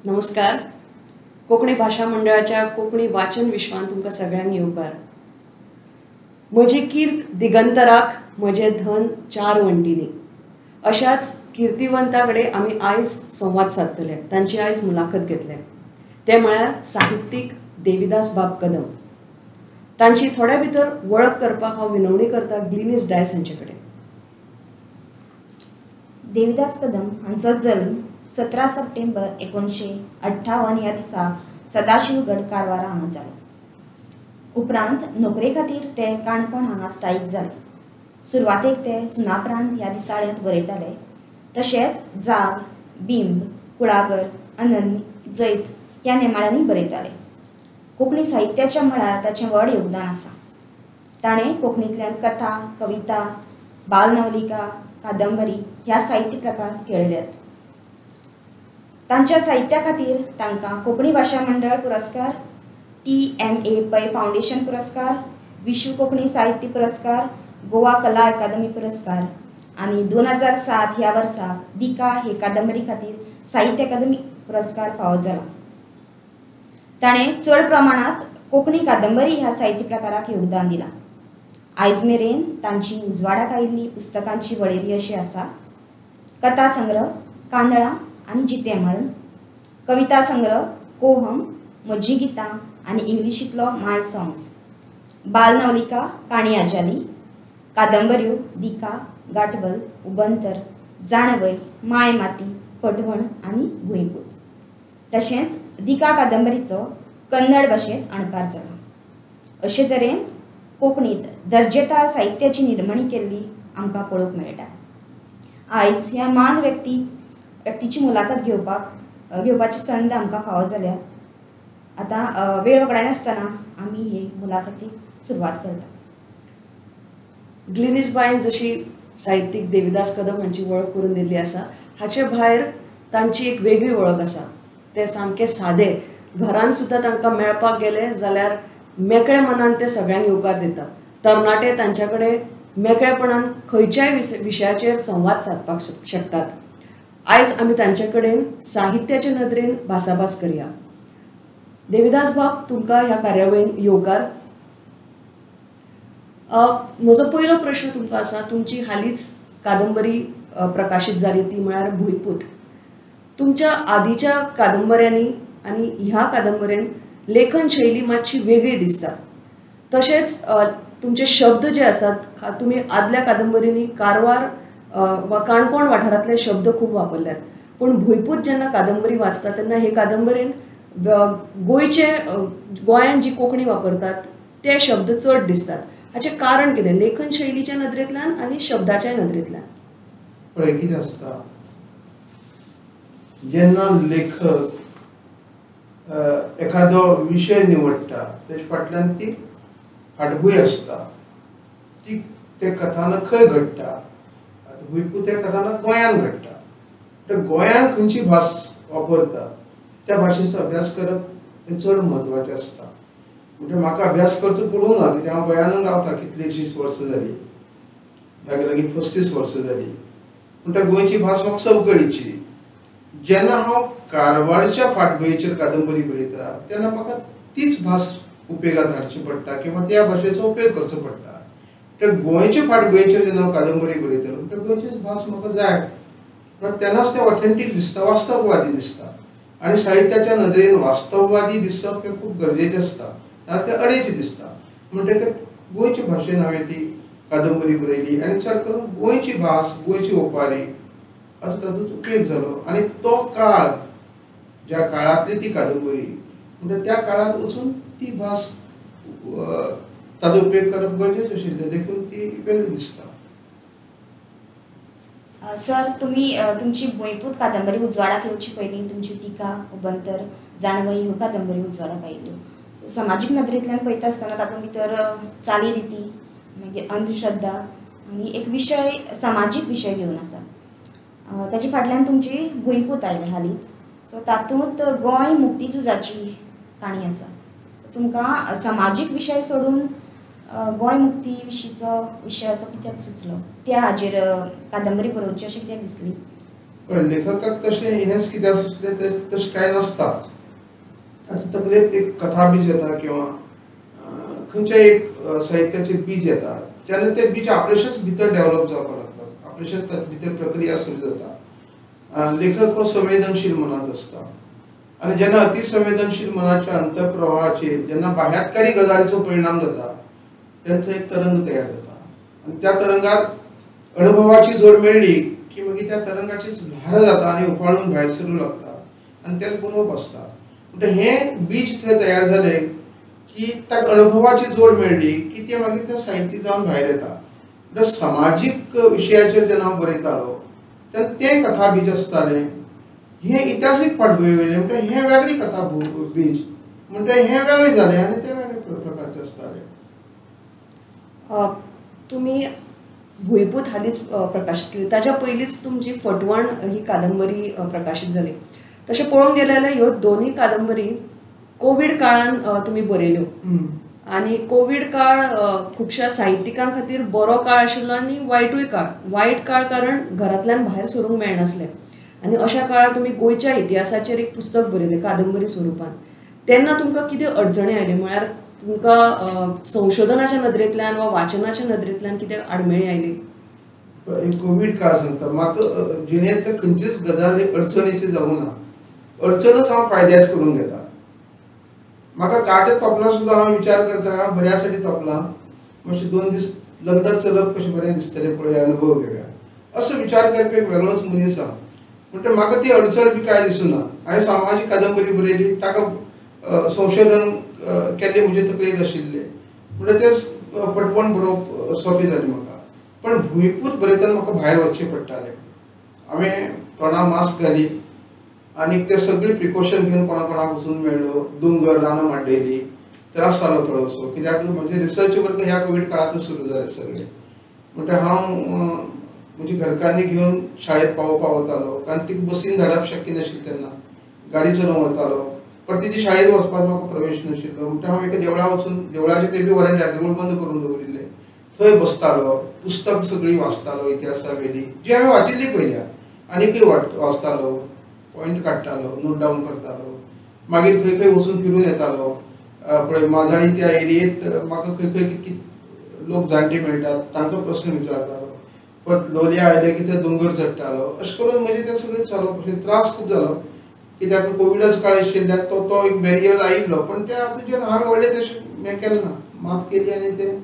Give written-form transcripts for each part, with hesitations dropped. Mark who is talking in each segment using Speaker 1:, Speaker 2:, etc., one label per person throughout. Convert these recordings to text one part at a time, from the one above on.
Speaker 1: नमस्कार. कोंकणी भाशा मंडळाच्या कोंकणी वाचन विश्वान तुमकां सगळ्यांक येवकार. म्हजी कीर्त दिगंतराक, म्हजें धन चार वण्टींनी, अशाच किर्तिवंता कडेन आमी आयज संवाद सादतले, तांची आयज मुलाखत घेतले. ते म्हळ्यार साहित्यीक देविदास बाब कदम. तांची थोड्या भितर वळख करपाक हांव विनवणी करता ग्लिनीस डायस हांचे कडेन.
Speaker 2: देविदास कदम हांचो जल्म 17 सप्टेंबर 1958 ह्या दिसा सदाशिवगड कारवारा हांगा जालो. उपरांत नोकरे खातीर ते काणकोण हांगा स्थायीक जाले. सुरवातेक ते सुनापरांत ह्या दिसाळ्यांत बरयताले. तशेंच जाग, बिंब, कुळागर, अनन्य, जैत ह्या नेमाळ्यांनी बरयताले. कोंकणी साहित्याच्या मळार ताचें व्हड योगदान आसा. ताणें कोंकणींतल्यान कथा, कविता, बालनवलिका, कादंबरी ह्या साहित्य प्रकार केळयल्यात. तांच्या साहित्या खातीर तांकां कोंकणी भाशा मंडळ पुरस्कार, TMA Pai foundation पुरस्कार, विश्व कोंकणी साहित्य पुरस्कार, गोवा कला अकादमी पुरस्कार आनी 2007 ह्या वर्सा दिका हे कादंबरी खातीर साहित्य अकादमी पुरस्कार फावो जाला. ताणें चड प्रमाणांत कोंकणी कादंबरी ह्या साहित्य प्रकाराक योगदान दिलां. आयज मेरेन तांची उजवाडाक आयिल्ली पुस्तकांची वळेरी अशी आसा: कथा संग्रह कांदळां आनी जितें मरण, कविता संग्रह कोहम, म्हजी गितां आनी इंग्लिशींतलो माय सॉंग्स, बालनवलिका काणी आजाली, कादंबऱ्यो दिका, गांठवल, उबंतर, जाणवय, माय माती, फटवण आनी भुंयपूत. तशेंच दिका कादंबरीचो कन्नड भाशेंत अणकार जाला. अशे तरेन कोंकणींत दर्जेदार साहित्याची निर्मणी केल्ली आमकां पळोवंक मेळटा. आयज ह्या मान व्यक्तीची मुलाखत घेवपाची संद आमकां फावो जाल्या. आतां वेळ वगडायनासतना आमी हे मुलाखतीक सुरवात करता.
Speaker 1: ग्लिनीस बायन जशी साहित्यीक देविदास कदम हांची वळख करून दिल्ली आसा, हाचे भायर तांची एक वेगळी वळख आसा. ते सामके सादे, घरान सुद्दां तांकां मेळपाक गेले जाल्यार मेकळे मनान ते सगळ्यांक येवकार दिता. तरणाटे तांच्या कडेन मेकळेपणान खंयच्याय विशयाचेर संवाद सादपाक शकतात. आयज आमी तांचे कडेन साहित्याचे नदरेन भासाभास करया. देविदास बाब, तुमकां ह्या कार्यावळीन येवकार. म्हजो पयलो प्रश्न तुमकां आसा, तुमची हालींच कादंबरी प्रकाशीत जाली ती म्हळ्यार भुंयपूत. तुमच्या आदीच्या कादंबऱ्यांनी आनी ह्या कादंबरेन लेखन शैली मातशी वेगळी दिसता. तशेंच तुमचे शब्द जे आसात, तुमी आदल्या कादंबरींनी कारवार वा काणकोण वाठारांतले शब्द खूब वापरल्यात, पूण भुंयपूत जेन्ना कादंबरी वाचता तेन्ना हे कादंबरेन गोंयचे, गोंयांत जी कोंकणी वापरतात ते शब्द चड दिसतात. हाचें कारण कितें? लेखन शैलीच्या नदरेंतल्यान आनी शब्दाच्या नदरेंतल्यान.
Speaker 3: पळय कितें आसता, जेन्ना लेखक एखादो विशय निवडटा तेजे फाटल्यान ती फाटभूंय आसता, ती तें कथानक खंय घडटा. आतां भुंयपूत हें कथानक गोंयांत घडटा, तर गोंयांत खंयची भास वापरता त्या भाशेचो अभ्यास करप हें चड म्हत्वाचें आसता. म्हणजे म्हाका अभ्यास करचो पडूंक ना, कित्याक हांव गोंयानूच रावता कितलींशींच वर्सां जालीं, लागीं लागीं 35 वर्सां जालीं. म्हणटा गोंयची भास म्हाका संवकळीची. जेन्ना हांव कारवारच्या फाटभुंयेचेर कादंबरी बरयता तेन्ना म्हाका तीच भास उपेगांत हाडची पडटा किंवा त्या भाशेचो उपेग करचो पडटा. तर गोंयचे फाटभुंयेचेर जेन्ना हांव कादंबरी बरयतलो म्हणटा गोंयचीच भास म्हाका जाय, पूण तेन्नाच तें ऑथेंटीक दिसता, वास्तववादी दिसता. आनी साहित्याच्या नदरेन वास्तववादी दिसप हें खूब गरजेचें आसता, ना तें अडेचें दिसता. म्हणटकच गोंयचे भाशेन हांवें ती कादंबरी बरयली आनी चड करून गोंयची भास, गोंयची ओपारी असो ताचो उपयोग जालो. आनी तो काळ, ज्या काळांतली ती कादंबरी, म्हणटा त्या काळांत वचून ती भास ताचो उपयोग करप गरजेचें आशिल्लें, देखून ती वेगळी दिसता.
Speaker 2: सर, तुमी तुमची भुंयपूत कादंबरी उजवाडाक येवची पयलीं तुमची दिका, उबंतर, जाणवय ह्यो कादंबरी उजवाडाक आयिल्ल्यो. समाजीक नदरेंतल्यान पळयता आसतना तातूंत भितर चाली रिती, मागीर अंधश्रद्धा आनी एक विशय, समाजीक विशय घेवन आसा. ताचे फाटल्यान तुमची भुंयपूत आयली हालींच. सो तातूंत गोंय मुक्ती झुजाची काणी आसा. तुमकां समाजीक विशय सोडून गोंय मुक्ती विशींचो विशय असो कित्याक सुचलो? त्या हाजेर कादंबरी बरोवची अशें कित्याक दिसली?
Speaker 3: पण लेखकाक तशें हेंच कित्याक सुचलें तशें कांय नासता. ताचे तकलेंत एक कथा बीज येता किंवा खंयच्याय एक साहित्याचें बीज येता तेन्ना तें बीज आपलेशेच भितर डेवलप जावपाक लागता, आपलेशेच ताचे भितर प्रक्रिया सुरू जाता. लेखक हो संवेदनशील मनांत आसता आनी जेन्ना अतिसंवेदनशील मनाच्या अंतप्रवाहाचेर जेन्ना बाह्यातकारी गजालीचो परिणाम जाता तेन्ना थंय एक तरंग तयार जाता आनी त्या तरंगाक अनुभवाची जोड मेळ्ळी की मागीर त्या तरंगाची ल्हारां जाता आनी उफाळून भायर सरूंक लागता आनी तेच बरोवप आसता. म्हणटा हें बीज थंय तयार जालें की ताका अनुभवाची जोड मेळ्ळी की तें मागीर तें साहित्य जावन भायर येता. म्हणटा समाजीक विशयाचेर जेन्ना हांव बरयतालो तेन्ना तें कथा बीज आसतालें. हें इतिहासीक फाटभूंय वयलें म्हणटा हें वेगळी कथा बीज म्हणटा हें वेगळें जालें आनी तें वेगळे प्रकारचें आसतालें.
Speaker 1: तुमी भुंयपूत हालींच प्रकाशीत केली, ताच्या पयलींच तुमची फटवण ही कादंबरी प्रकाशीत जाली. तशें पळोवंक गेलें जाल्यार ह्यो दोनूय कादंबरी कोवीड काळान तुमी बरयल्यो आनी कोवीड काळ खुबश्या साहित्यिकां खातीर बरो काळ आशिल्लो आनी वायटूय काळ. वायट काळ कारण घरांतल्यान भायर सरूंक मेळनासलें आनी अशा काळार तुमी गोंयच्या इतिहासाचेर एक पुस्तक बरयलें कादंबरी स्वरुपान. तेन्ना तुमकां कितें अडचणी आयल्यो, म्हळ्यार तुमकां संशोधनाच्या नदरेंतल्यान वा वाचनाच्या नदरेंतल्यान कितें आडमेळी आयली?
Speaker 3: कोवीड काळ सांगता म्हाका जिणेंतले खंयचीच गजाल अडचणीची जावूं ना, अडचणच हांव फायद्याच करून घेता. म्हाका कांटे तोपला सुद्दां हांव विचार करता बऱ्यासाठी तोपला, मातशें 2 दीस लग्नात चलप कशें बरें दिसतलें पळय अनुभव घेवया असो विचार करपी एक वेगळोच मनीस हांव. म्हणटा म्हाका ती अडचण बी कांय दिसूना. हांवें सामाजीक कादंबरी बरयली, ताका संशोधन केल्लें म्हजे तकलेंत आशिल्लें म्हणटा तें फटवण बरोवप सोंपें जालें म्हाका. पण भुंयपूत बरयतना म्हाका भायर वचचें पडटालें. हांवें तोंडाक मास्क घाली आनी ते सगळी प्रिकॉशन घेवन कोणा कोणाक वचून मेळ्ळो, दोंगर रानां माड्डयली, त्रास जालो थोडोसो कित्याक म्हजें रिसर्च वर्क ह्या कोवीड काळांतच सुरू जालें सगळें. म्हणटा हांव म्हजी घरकान्नी घेवन शाळेंत पावोवपाक वतालो कारण तिका बसीन धाडप शक्य नाशिल्लें तेन्ना, गाडी चलोवन व्हरतालो. पण तिची शाळेंत वचपाक म्हाका प्रवेश नाशिल्लो. म्हणटा हांव एका देवळा वचून, देवळाचें ते बी व्हरांड्यार देवूळ बंद करून दवरिल्लें, थंय बसतालो, पुस्तक सगळीं वाचतालो इतिहासा वयली जी हांवें वाचिल्ली पयल्या, आनीकय वाचतालो, पॉयंट काडटालो, नोट डावन करतालो. मागीर खंय खंय वचून फिरून येतालो. पळय माजाळी त्या एरियेंत म्हाका खंय खंय कित कित लोक जाणटे मेळटात तांकां प्रस्न विचारतालो. पण लोलया आयले की ते दोंगर चडटालो. अशें करून म्हजें तें सगळें चालू. त्रास खूब जालो कित्याक कोविडाच काळ आशिल्ल्यान तो तो एक बॅरियर आयिल्लो. पण त्या हातूंत हांवें व्हडलें तशें हें केलें ना, मात केली आनी तें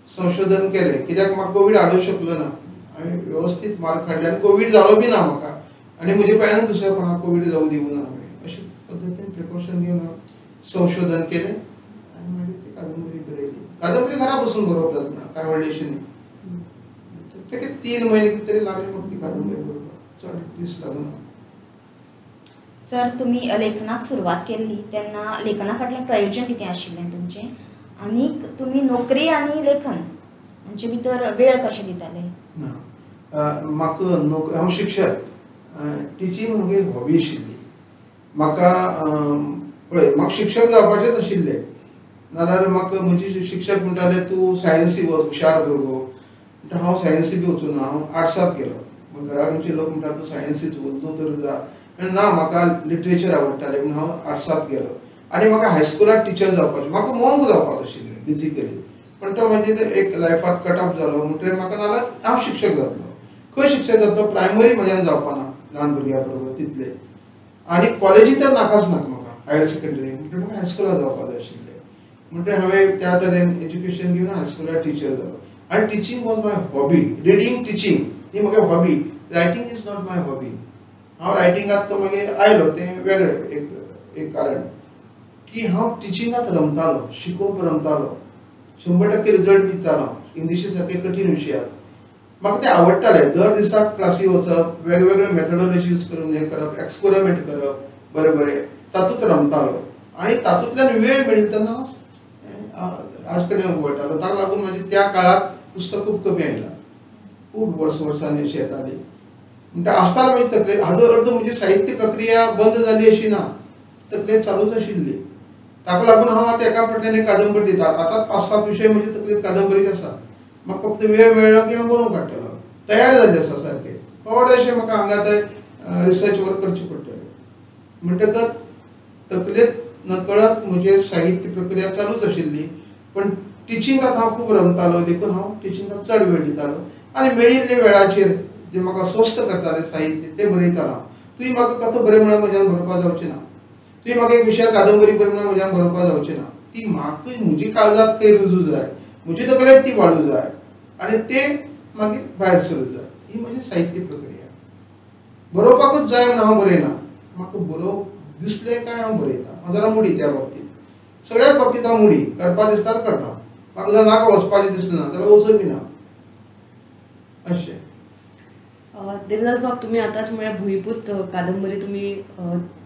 Speaker 3: संशोधन केलें कित्याक म्हाका कोवीड हाडूंक शकलो ना. हांवें वेवस्थीत मार्क हाडले आनी कोवीड जालो बी ना म्हाका आनी म्हज्या पांयान दुसऱ्या कोणाक कोवीड जावं दिवूं ना हांवें. अशे पद्दतीन प्रिकॉशन घेवन हांव संशोधन केलें आनी मागीर ती कादंबरी बरयली. कादंबरी घरा बसून बरोवप जाता म्हणा कांय व्हडलें न्ही. ताका 3 म्हयने कितें तरी लागले म्हाका ती कादंबरी बरोवपाक, चड दीस लागना.
Speaker 2: सर, तुमी लेखनाक सुरवात केल्ली तेन्ना लेखना फाटलें प्रयोजन कितें आशिल्लें तुमचें आनीक तुमी नोकरी आनी लेखन हांचे भितर वेळ कशें दिताले?
Speaker 3: ना, म्हाका नोकरी, हांव शिक्षक, टिचींग म्हजी हॉबी आशिल्ली. म्हाका पळय म्हाका शिक्षक जावपाचेंच आशिल्लें, नाजाल्यार म्हाका म्हजी शिक्षक म्हणटाले तूं सायन्सी वच, हुशार भुरगो. म्हणटा हांव सायन्सी बी वचूना, हांव आर्ट्सांत गेलो. मागीर घरा कडचे लोक म्हणटा तूं सायन्सीच वच, दोतोर जा. ना, म्हाका लिटरेचर आवडटालें म्हणून हांव आर्ट्सांत गेलो. आनी म्हाका हायस्कुलांत टिचर जावपाचें, म्हाका मोंक जावपाक आशिल्लें बेजिकली. पण तो म्हजे एक लायफांत कट ऑफ जालो म्हणटकीर म्हाका नाजाल्यार हांव शिक्षक जातलो. खंय शिक्षक जातलो? प्रायमरी म्हज्यान जावपाना ल्हान भुरग्यां बरोबर तितले, आनी कॉलेजी तर नाकाच नाका म्हाका, हायर सेकंडरी. म्हणटकीर म्हाका हायस्कुलांत जावपाक जाय आशिल्लें. म्हणटकीर हांवें त्या तरेन एज्युकेशन घेवन हायस्कुलांत टिचर जालो. आनी teaching was my hobby, reading teaching ही म्हगे hobby, writing is not my hobby. हांव रायटिंगांत तो मागीर आयलो तें वेगळें एक एक कारण की हांव टिचिंगांत रमतालो, शिकोवप रमतालो, 100% रिजल्ट दितालो इंग्लिशी सारके कठीण विशयात. म्हाका तें आवडटालें. दर दिसाक क्लासी वचप, वेगवेगळे मेथडॉलॉजी यूज करून हें करप, एक्सपेरिमेंट करप, बरें बरें तातूंत रमतालो. आनी तातूंतल्यान वेळ मेळिल्लो तेन्ना हांव आज कडेन वळटालो. ताका लागून म्हजें त्या काळांत पुस्तक खूब कमी आयलां, खूब वर्स वर्सांनी अशी येताली. म्हणटा आसताना म्हजी तकले, हाजो अर्थ म्हजी साहित्य प्रक्रिया बंद जाली अशी ना, तकलेंत चालूच आशिल्ली. ताका लागून हांव आतां एका फाटल्यान एक कादंबरी दिता. आतां 5-7 विशय म्हजे तकलेंत कादंबरीचे आसा. म्हाका फक्त वेळ मेळ्ळो की हांव बरोवन काडटलो. तयार जाल्लें आसा सारकें. थोडेशें म्हाका हांगा थंय रिसर्च वर्क करचें पडटलें. म्हणटकच तकलेंत नकळत म्हजें साहित्य प्रक्रिया चालूच आशिल्ली, पण टिचिंगात हांव खूब रमतालो, देखून हांव टिचिंगात चड वेळ दितालो आनी मेळिल्ल्या वेळाचेर जे म्हाका स्वस्थ करताले साहित्य तें बरयतालो हांव. तुवें म्हाका कथा बरय म्हळ्यार म्हज्यान बरोवपाक जावचें ना, तुवें म्हाका एक विशयार कादंबरी बरय म्हळ्यार म्हज्यान बरोवपाक जावचें ना. ती म्हाका म्हजी काळजांत खंय रुजू जाय, म्हजी तकलेंत ती वाडूं जाय आनी तें मागीर भायर सरूं जाय. ही म्हजी साहित्य प्रक्रिया. बरोवपाकूच जाय म्हणून हांव बरयना, म्हाका बरोवप दिसलें काय हांव बरयता. हांव जरा मुडी त्या बाबतींत, सगळ्याच बाबतींत हांव मुडी करपा दिसता करता. म्हाका जर नाका वचपाचें दिसलें ना जाल्यार वचूं बी ना अशें.
Speaker 1: देविदास बाब, तुमी आतांच म्हळ्यार भुंयपूत कादंबरी तुमी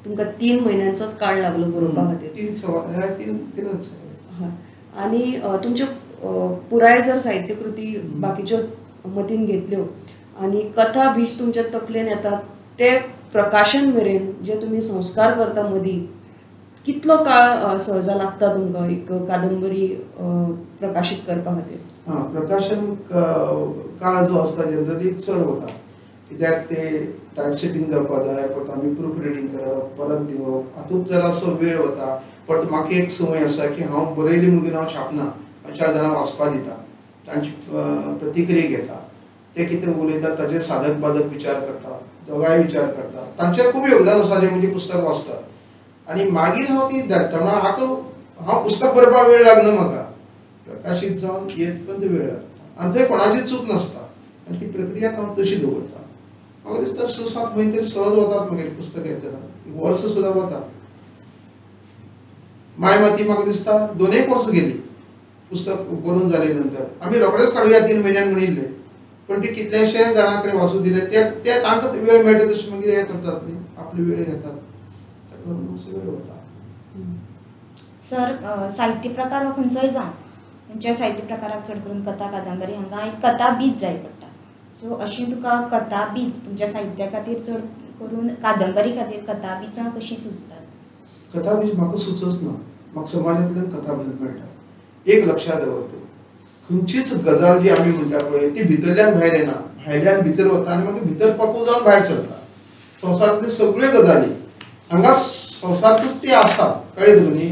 Speaker 1: तुमकां 3 म्हयन्यांचोच काळ लागलो बरोवपा खातीर.
Speaker 3: 3.25.
Speaker 1: आनी तुमच्यो पुराय जर साहित्यकृती बाकीच्यो मतीन घेतल्यो आनी कथा बीज तुमच्या तकलेन येता ते प्रकाशन मेरेन जे तुमी संस्कार करता मदीं कितलो काळ सहजा लागता तुमकां एक कादंबरी प्रकाशीत करपा खातीर?
Speaker 3: हां, प्रकाशन काळ जो आसता जनरली चड वता, कित्याक ते टायपसेटींग करपाक जाय, परत आमी प्रूफ रिडींग करप, परत दिवप, हातूंत जरासो वेळ वता. परत म्हाका एक संवय आसा की हांव बरयली म्हणून हांव छापना, हांव 4 जाणांक वाचपाक दिता, तांची प्रतिक्रिया घेता, ते कितें उलयतात ताचे साधक बाधक विचार करता, दोगांय विचार करता, तांचें खूब योगदान आसा जें म्हजें पुस्तक वाचतात आनी मागीर हांव ती धाडटा. म्हणल्यार हाका हांव पुस्तक बरोवपाक वेळ लागना, म्हाका प्रकाशीत जावन येत पर्यंत वेळ लागता आनी थंय कोणाची चूक नासता आनी ती प्रक्रिया हांव तशी दवरता. म्हाका दिसता 6-7 म्हयने तरी सहज वतात मागीर पुस्तक येतना, वर्स सुद्दां वता. माय माती म्हाका दिसता 2-1 वर्सां गेली पुस्तक बरोवन जाले नंतर. आमी रोखडेच काडुया 3 म्हयन्यान म्हणिल्लें, पण ते कितल्याशे जाणां कडेन वाचूं दिले, ते तांकां वेळ मेळटा तशें मागीर हें करतात न्ही, आपली वेळ घेतात, ताका लागून मातसो वेळ वता.
Speaker 2: सर, साहित्य प्रकार हो खंयचोय जावं, खंयच्या साहित्य प्रकाराक चड करून कथा कादंबरी हांगा एक कथा बीज जाय पडटा. सो अशी तुका कथा बीज तुमच्या साहित्या खातीर चड करून कादंबरी खातीर कथा बीजां कशीं सुचतात?
Speaker 3: कथा बीज म्हाका सुचच ना, म्हाका समाजांतल्यान कथा बीज मेळटा. एक लक्षांत दवरता, खंयचीच गजाल जी आमी म्हणटा पळय ती भितरल्यान भायर येना, भायल्यान भितर वता आनी मागीर भितर पकव जावन भायर सरता. संवसारांतल्यो सगळ्यो गजाली हांगा संवसारांतूच ती आसा, कळ्ळें तुका न्ही?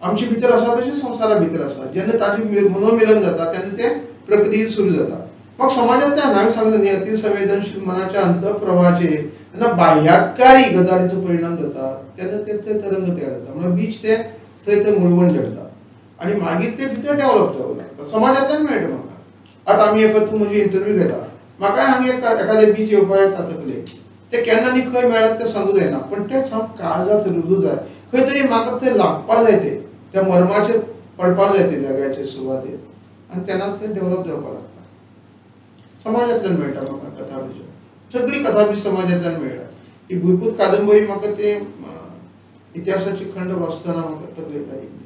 Speaker 3: आमचे भितर आसा तशी संवसारा भितर आसा. जेन्ना ताजें मनोमिलन जाता तेन्ना ते प्रक्रिया सुरू जाता. म्हाका समाजांतल्यान हांवें सांगलें न्ही, अतिसंवेदनशील मनाच्या अंतप्रवाहाचेर जेन्ना बाह्यातकारी गजालीचो परिणाम जाता तेन्ना ते थंय तरंग तयार जाता, म्हणल्यार बीज ते थंय थंय मुळवण धरता आनी मागीर ते भितर डेवलप जावंक लागता. समाजांतल्यान मेळटा म्हाका. आतां आमी एक तूं म्हजी इंटरव्यू घेता, म्हाकाय हांगा एखादें बीज येवपाक येता तकलेक, तें केन्ना न्ही खंय मेळत तें सांगूंक जायना, पण तें सामकें काळजांत रुजू जाय, खंय तरी म्हाका तें लागपाक जाय, तें त्या मर्माचेर पडपाक जाय, ते जाग्याचेर सुवातेर, आनी तेन्ना तें डेवलप जावपाक लागता. समाजांतल्यान मेळटा म्हाका कथा बीज, सगळी कथा बीज समाजांतल्यान मेळटा. ही भुंयपूत कादंबरी म्हाका ते इतिहासाचे खंड वाचतना म्हाका तकलेंत आयिल्ली.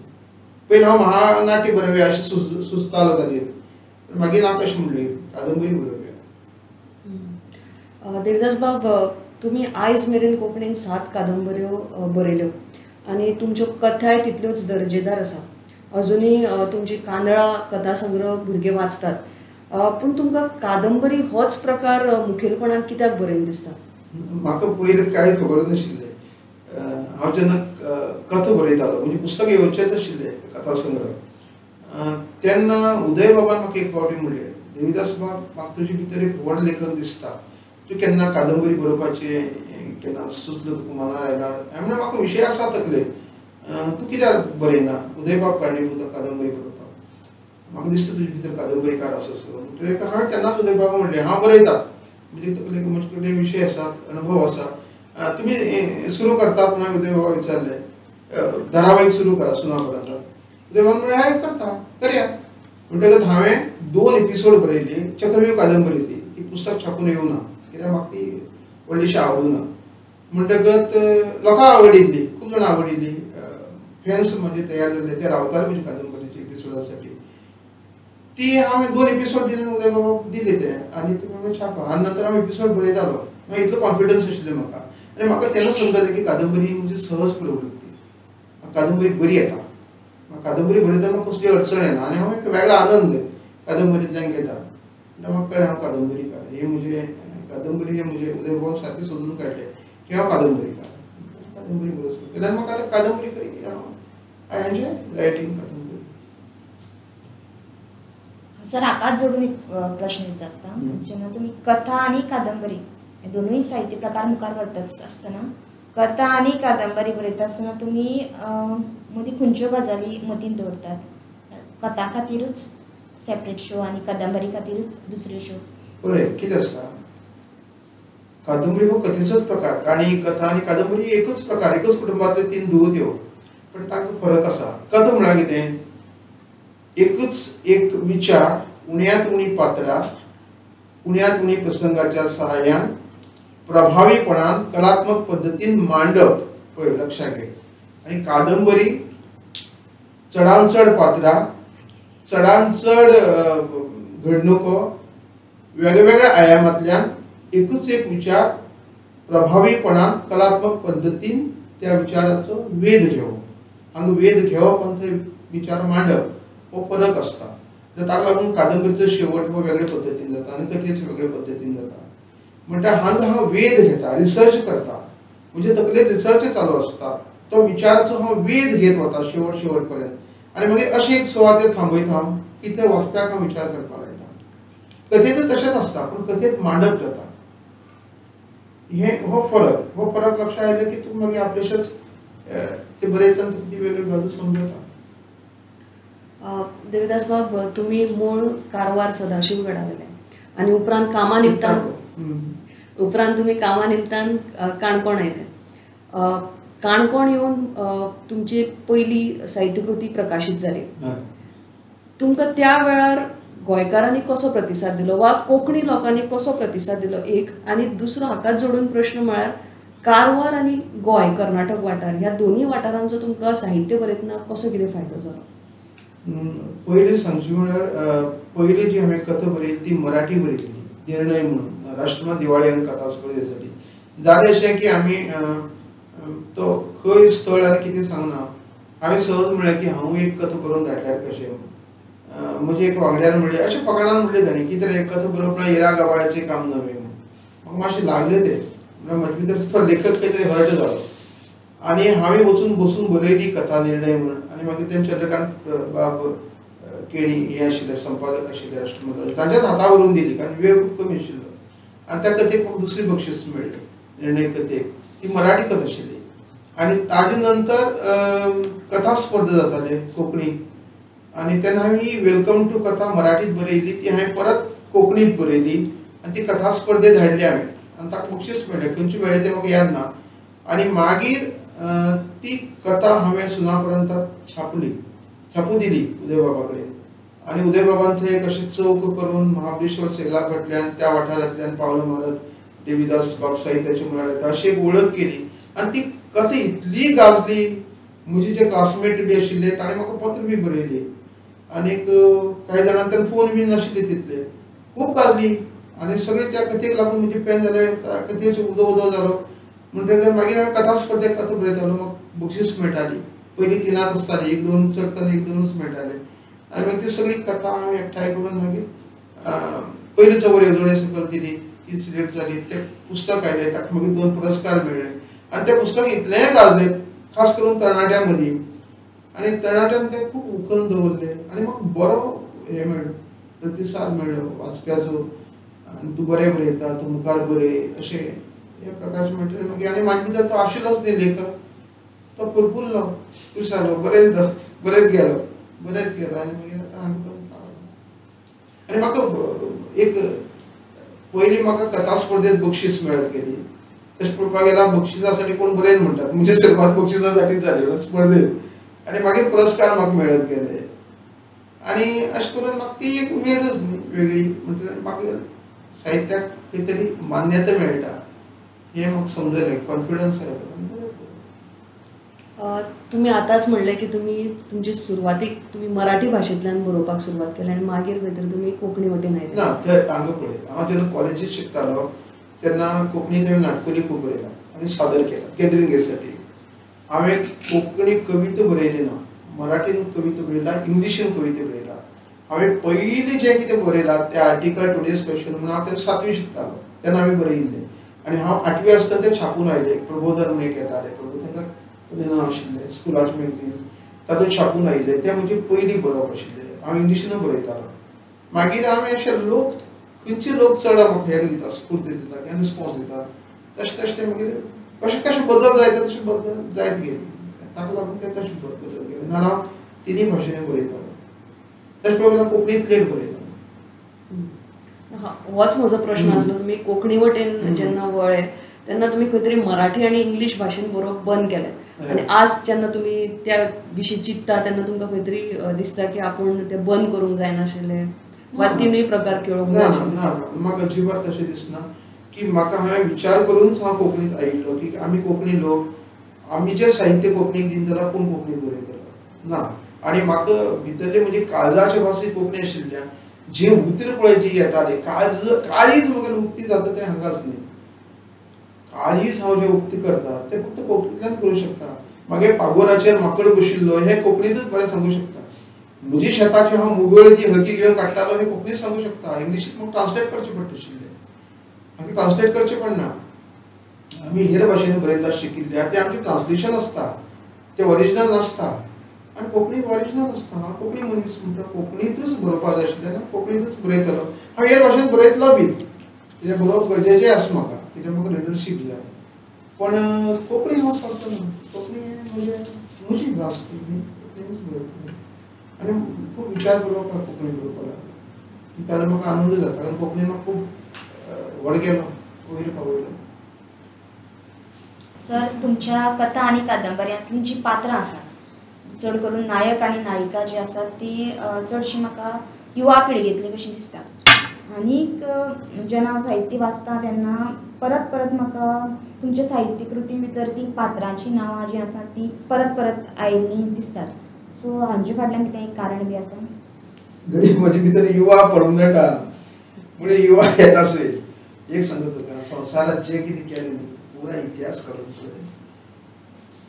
Speaker 3: पयलीं हांव महानाट्य बरोवया अशें सुचतालो ताजेर, मागीर नाका अशें म्हणलें कादंबरी बरोवया.
Speaker 1: देविदास बाब, तुमी आयज मेरेन कोंकणीन 7 कादंबऱ्यो बरयल्यो आनी तुमच्यो कथाय तितल्योच दर्जेदार आसा. अजुनूय तुमची कांदळा कथा संग्रह भुरगे वाचतात, पूण तुमकां कादंबरी होच प्रकार मुखेलपणान कित्याक बरयन दिसता?
Speaker 3: म्हाका पयलीं कांय खबर नाशिल्लें. हांव जेन्ना कथा बरयतालो, म्हणजे पुस्तक येवचेंच आशिल्लें कथा संग्रह, तेन्ना उदय बाबान म्हाका एक फावटी म्हणलें, देविदास बाब म्हाका तुजे भितर एक व्हड लेखक दिसता, तूं केन्ना कादंबरी बरोवपाचें केन्ना सुचलें तुका मनार आयला? हांवें म्हणलें म्हाका विशय आसा तकलेंत, तूं कित्याक बरयना? उदय बाब कारणीभूत कादंबरी बरोवपाक, म्हाका दिसता तुजे भितर कादंबरीकार आसा असो. म्हणटकीर हांवें तेन्नाच उदय बाबा म्हणलें हांव बरयता, म्हणजे तकलेक म्हजे कडेन विशय आसा, अणभव आसा, तुमी सुरू करतात म्हणून उदय बाबा विचारलें, धारावाहीक सुरू करा सुनापरांतात. उदय बाबान म्हणलें हय करता, करया. म्हणटकच हांवें 2 एपिसोड बरयली चक्रव्यूह कादंबरी, ती पुस्तक छापून येवना कित्याक म्हाका ती व्हडलीशी आवडूना. म्हणटकच लोकांक आवडिल्ली, खूब जाणां आवडिल्ली, फॅन्स म्हजे तयार जाल्ले, ते रावताले म्हजे कादंबरीचे एपिसोडासाठी. ती हांवें 2 एपिसोड दिले, उदय बाबा दिले ते आनी तुमी म्हणलें छापा. आनी नंतर हांव एपिसोड बरयतालो, मागीर इतलो कॉन्फिडन्स आशिल्लो म्हाका आनी म्हाका तेन्ना समजलें की कादंबरी म्हणजे सहज प्रवृत्ती, कादंबरी बरी येता, कादंबरी बरयतना कसली अडचण येना आनी हांव एक वेगळो आनंद कादंबरींतल्यान घेता. म्हणटा म्हाका कळ्ळें हांव कादंबरीकार, हे म्हजें कादंबरी हे म्हजे उदयबाबान सारकें सोदून काडलें की हांव कादंबरीकार, कादंबरी बरोवंक सुरू केली आनी म्हाका आतां कादंबरी करी हांव I enjoy writing कादंबरी.
Speaker 2: सर हाकाच जोडून एक प्रश्न विचारता, जेन्ना तुमी कथा आनी कादंबरी हे दोनूय साहित्य प्रकार मुखार व्हरता आसतना कथा आनी कादंबरी बरयता आसतना तुमी मदीं खंयच्यो गजाली मतींत दवरतात? कथा खातीरूच सेपरेट शो आनी कादंबरी खातीरूच दुसऱ्यो शो?
Speaker 3: पळय कितें आसता, कादंबरी हो कथेचोच प्रकार, काणी कथा आनी कादंबरी एकच प्रकार, एकच कुटुंबांतले तीन धुवो त्यो, पण तांकां फरक आसा. कथा म्हळ्यार कितें, एकच एक विचार उण्यांत उणी पात्रां उण्यांत उणी प्रसंगाच्या सहाय्यान प्रभावीपणान कलात्मक पद्दतीन मांडप, पळय लक्षात घे. आनी कादंबरी चडान चड पात्रां चडान चड घडणुको वेगवेगळ्या आयामांतल्यान एकूच एक विचार प्रभावीपणान कलात्मक पद्दतीन त्या विचाराचो वेध घेवप. हांगा वेध घेवप आनी थंय विचार मांडप हो फरक आसता. ताका लागून कादंबरीचो शेवट हो वेगळे पद्दतीन जाता आनी कथेचो वेगळे पद्दतीन जाता. म्हणटा हांगा हांव वेध घेता, रिसर्च करता, म्हणजे तकलेंत रिसर्च चालू आसता, तो विचाराचो हांव वेध घेत वता शेवट शेवट पर्यंत आनी मागीर अशें एक सुवातेर थांबयता हांव की ते वाचप्याक हांव विचार करपाक लायता. कथेंत तशेंच आसता पूण कथेंत मांडप जाता. हे हो फरक, हो फरक लक्षात आयले की तूं मागीर आपलेशेच ते बरयतना तुका ती वेगळी बाजू समजता.
Speaker 1: देविदास बाब, तुमी मूळ कारवार सदाशिव गडावेले आनी उपरांत कामा निमतान तुमी कामा निमतान काणकोण आयले. काणकोण येवन तुमची पयली साहित्यकृती प्रकाशीत जाली. तुमकां त्या वेळार गोंयकारांनी कसो प्रतिसाद दिलो वा कोंकणी लोकांनी कसो प्रतिसाद दिलो एक, आनी दुसरो हाकाच जोडून प्रश्न म्हळ्यार कारवार आनी गोंय कर्नाटक वाठार ह्या दोनूय वाठारांचो तुमकां साहित्य बरयतना कसो कितें फायदो जालो?
Speaker 3: पयलीं सांगचें म्हळ्यार पयली जी हांवें कथा बरयली ती मराठी बरयली, निर्णय म्हणून, राष्ट्रमत दिवाळी अंक कथा स्पर्धेसाठी. जालें अशें की आमी तो खंय स्थळ आनी कितें सांगना, हांवें सहज म्हळें की हांव एक कथा बरोवन धाडल्यार कशें. म्हजे एक वांगड्यान म्हणलें, अशें फकाणान म्हणलें ताणें की तर एक कथा बरोवप म्हळ्यार इरा गाबाळ्याचें काम नव्हे म्हणून. म्हाका मातशें लागलें तें, म्हळ्यार म्हजे भितर तो लेखक खंय तरी हर्ट जालो आनी हांवें वचून बसून बरयली कथा निर्णय म्हणून. आनी मागीर ते चंद्रकांत बाब केणी हे आशिल्ले संपादक आशिल्ले राष्ट्रमताचे, तांच्याच हाता बरोवन दिली कारण वेळ खूब कमी आशिल्लो. आनी त्या कथेक म्हाका दुसरें बक्षीस मेळ्ळें, निर्णय कथेक, ती मराठी कथा आशिल्ली. आनी ताजे नंतर कथा स्पर्धा जाताले कोंकणी, आनी तेन्ना हांवें ही welcome to कथा मराठीत बरयली, ती हांवें परत कोंकणीत बरयली आनी ती कथा स्पर्धेत धाडली हांवें आनी ताका बक्षीस मेळ्ळें, खंयचें मेळ्ळें तें म्हाका याद ना. आनी मागीर ती कथा हांवें सुनापरांताक छापली, छापूं दिली उदयबाबा कडेन. आनी उदयबाबान थंय एक अशें चौक करून महाबळेश्वर सैला फाटल्यान त्या वाठारांतल्यान पावलां मारत देविदास बाब साहित्याचे म्हळ्यार येता अशी एक वळख केली. आनी ती कथा इतली गाजली, म्हजे जे क्लासमेट बी आशिल्ले ताणें म्हाका पत्र बी बरयली आनीक कांय जाणांक ताणें फोन बी नाशिल्ले तितले, खूब गाजली. आनी सगळे त्या कथेक लागून म्हजे पेन जालें, त्या कथेचो उदो उदो जालो. म्हणटकीर मागीर हांवें कथा स्पर्धेक कथा बरयतालो, म्हाका बक्षीस मेळटाली. पयलीं तिनांत आसताली, एक दोन चडताना एक दोनूच मेळटाले. आनी मागीर ती सगळी कथा हांवें एकठांय करून मागीर पयली चवर येवजणे सकयल दिली, ती सिलेक्ट जाली, तें पुस्तक आयलें, ताका मागीर 2 पुरस्कार मेळ्ळे. आनी तें पुस्तक इतलें गाजलें खास करून तरणाट्यां मदीं, आनी तरणाट्यान तें खूब उखलून दवरलें आनी म्हाका बरो हें मेळ्ळो, प्रतिसाद मेळ्ळो वाचप्याचो. आनी तूं बरें बरयता, तूं मुखार बरय, अशें हे प्रकारचें म्हणटकीर मागीर आनी म्हाजे भितर तो आशिल्लोच न्ही लेखक, तो पुरपुरलो, खूश जालो, बरेंच गेलो, बरेंच गेलो. आनी मागीर आतां हांगा पर्यंत पावलो. आनी म्हाका एक पयलीं म्हाका कथा स्पर्धेंत बक्षीस मेळत गेली. तशें पळोवपाक गेल्यार बक्षिसासाठी कोण बरयन म्हणटात, म्हणजे सुरवात बक्षिसासाठीच जाली स्पर्धेंत, आनी मागीर पुरस्कार म्हाका मेळत गेले. आनी अशें करून म्हाका ती एक उमेदच न्ही वेगळी, म्हणटकीर म्हाका साहित्याक खंय तरी मान्यता मेळटा हें म्हाका समजलें, कॉन्फिडन्स आयलो.
Speaker 1: तुमी आतांच म्हणलें की तुमी तुमची सुरवातीक तुमी मराठी भाशेंतल्यान बरोवपाक सुरवात केली आनी मागीर खंय तरी तुमी कोंकणी वटेन आयले.
Speaker 3: ना, थंय हांगा पळय, हांव जेन्ना कॉलेजीत शिकतालो तेन्ना कोंकणींत हांवें नाटकुली खूब बरयला आनी सादर केला गॅदरिंगेसाठी. हांवें कोंकणी कविता बरयली ना, मराठीन कविता बरयला, इंग्लिशीन कविता बरयला. हांवें पयलीं जें कितें बरयलां तें आर्टिकल टुडे स्पेशल म्हणून हांव तेन्ना 7वी शिकतालो. तेन्ना हांवें बरयिल्लें आनी हांव आठवी आसतना तें छापून आयलें. प्रबोधन म्हणून एक येतालें, प्रबोधनाक नांव आशिल्लें स्कुलाचें मॅगझीन, तातूंत छापून आयिल्लें. तें म्हजें पयलीं बरोवप आशिल्लें. हांव इंग्लिशीनूय बरयतालो. मागीर हांवें अशे लोक खंयचे लोक चड म्हाका हें दिता, स्फूर्त दिता आनी रिस्पॉन्स दिता, तशें तशें तें मागीर कशें कशें बदल जायत तशें बदल जायत गेले. ताका लागून तें तशें बदल गेले. ना हांव तिनूय भाशेंनी बरयतालो. तशें पळोवंक कोंकणींत लेट बरयतालो.
Speaker 1: होच म्हजो प्रश्न आसलो, तुमी कोंकणी वटेन जेन्ना वळ्ळे तेन्ना तुमी खंय तरी मराठी आनी इंग्लीश भाशेन बरोवप बंद केलें आनी आज जेन्ना तुमी त्या विशीं चिंतता तेन्ना तुमकां खंय तरी दिसता की आपूण तें बंद करूंक जायनाशिल्लें वा तिनूय प्रकार खेळोवंक जाय?
Speaker 3: ना, म्हाका अजिबात तशें दिसना की म्हाका हांवें विचार करूनच हांव कोंकणींत आयिल्लो की आमी कोंकणी लोक, आमी जें साहित्य कोंकणीक दिवन जाल्यार कोण कोंकणींत बरयतलो ना. आनी म्हाका भितरली म्हणजे काळजाचे भास ही कोंकणी आशिल्ल्यान जे उतरां पळय जी येताली काळीज म्हगेलें उक्ती जाता तें हांगाच न्ही. काळीज हांव जें उक्ती करता तें फक्त कोंकणींतल्यान करूं शकता. मागीर पागोराचेर माकड बशिल्लो हें कोंकणींतच बरें सांगूं शकता. म्हजी शेताची हांव मुगळ जी हलकी घेवन काडटालो हें कोंकणींत सांगूं शकता. इंग्लिशींत म्हाका ट्रान्सलेट करचें पडटा आशिल्लें, म्हाका ट्रान्सलेट करचें पडना. आमी हेर भाशेन बरयता शिकिल्ल्या तें आमचें ट्रान्सलेशन आसता, तें ओरिजिनल नासता. आनी कोंकणी ओरिजिनल आसता. हांव कोंकणी मनीस म्हणटा कोंकणींतच बरोवपाक जाय आशिल्लें आनी कोंकणींतच बरयतलो. हांव हेर भाशेन बरयतलो बी, कित्याक बरोवप गरजेचें आसा म्हाका, कित्याक म्हाका रिडरशीप जाय. पण कोंकणी हांव सोडटलो ना. कोंकणी म्हणजे म्हजी भास ती, कोंकणीनूच बरयतलो. आनी खूब विचार करप कोंकणी बरोवपाक लागलो, ताजो म्हाका आनंद जाता, कारण कोंकणी म्हाका खूब व्हड गेलो, वयर पावयलो.
Speaker 2: सर, तुमच्या कथा आनी कादंबऱ्यांतलीं जीं पात्रां आसात, चड करून नायक आनी नायिका जी आसात ती चडशी म्हाका युवा पिळगेंतली कशी दिसतात. आनीक जेन्ना हांव साहित्य वाचता तेन्ना परत परत म्हाका तुमच्या साहित्यकृती भितर ती पात्रांचीं नांवां जीं आसात ती परत परत आयिल्लीं दिसतात. सो हांचे फाटल्यान कितें कारण बी आसा?
Speaker 3: घडये म्हजे भितर युवा परमनंट आहा म्हणजे युवा येता आसूं. एक सांगता तुका, संवसारात जें कितें केलें न्ही, पुरा इतिहास काडून पळय,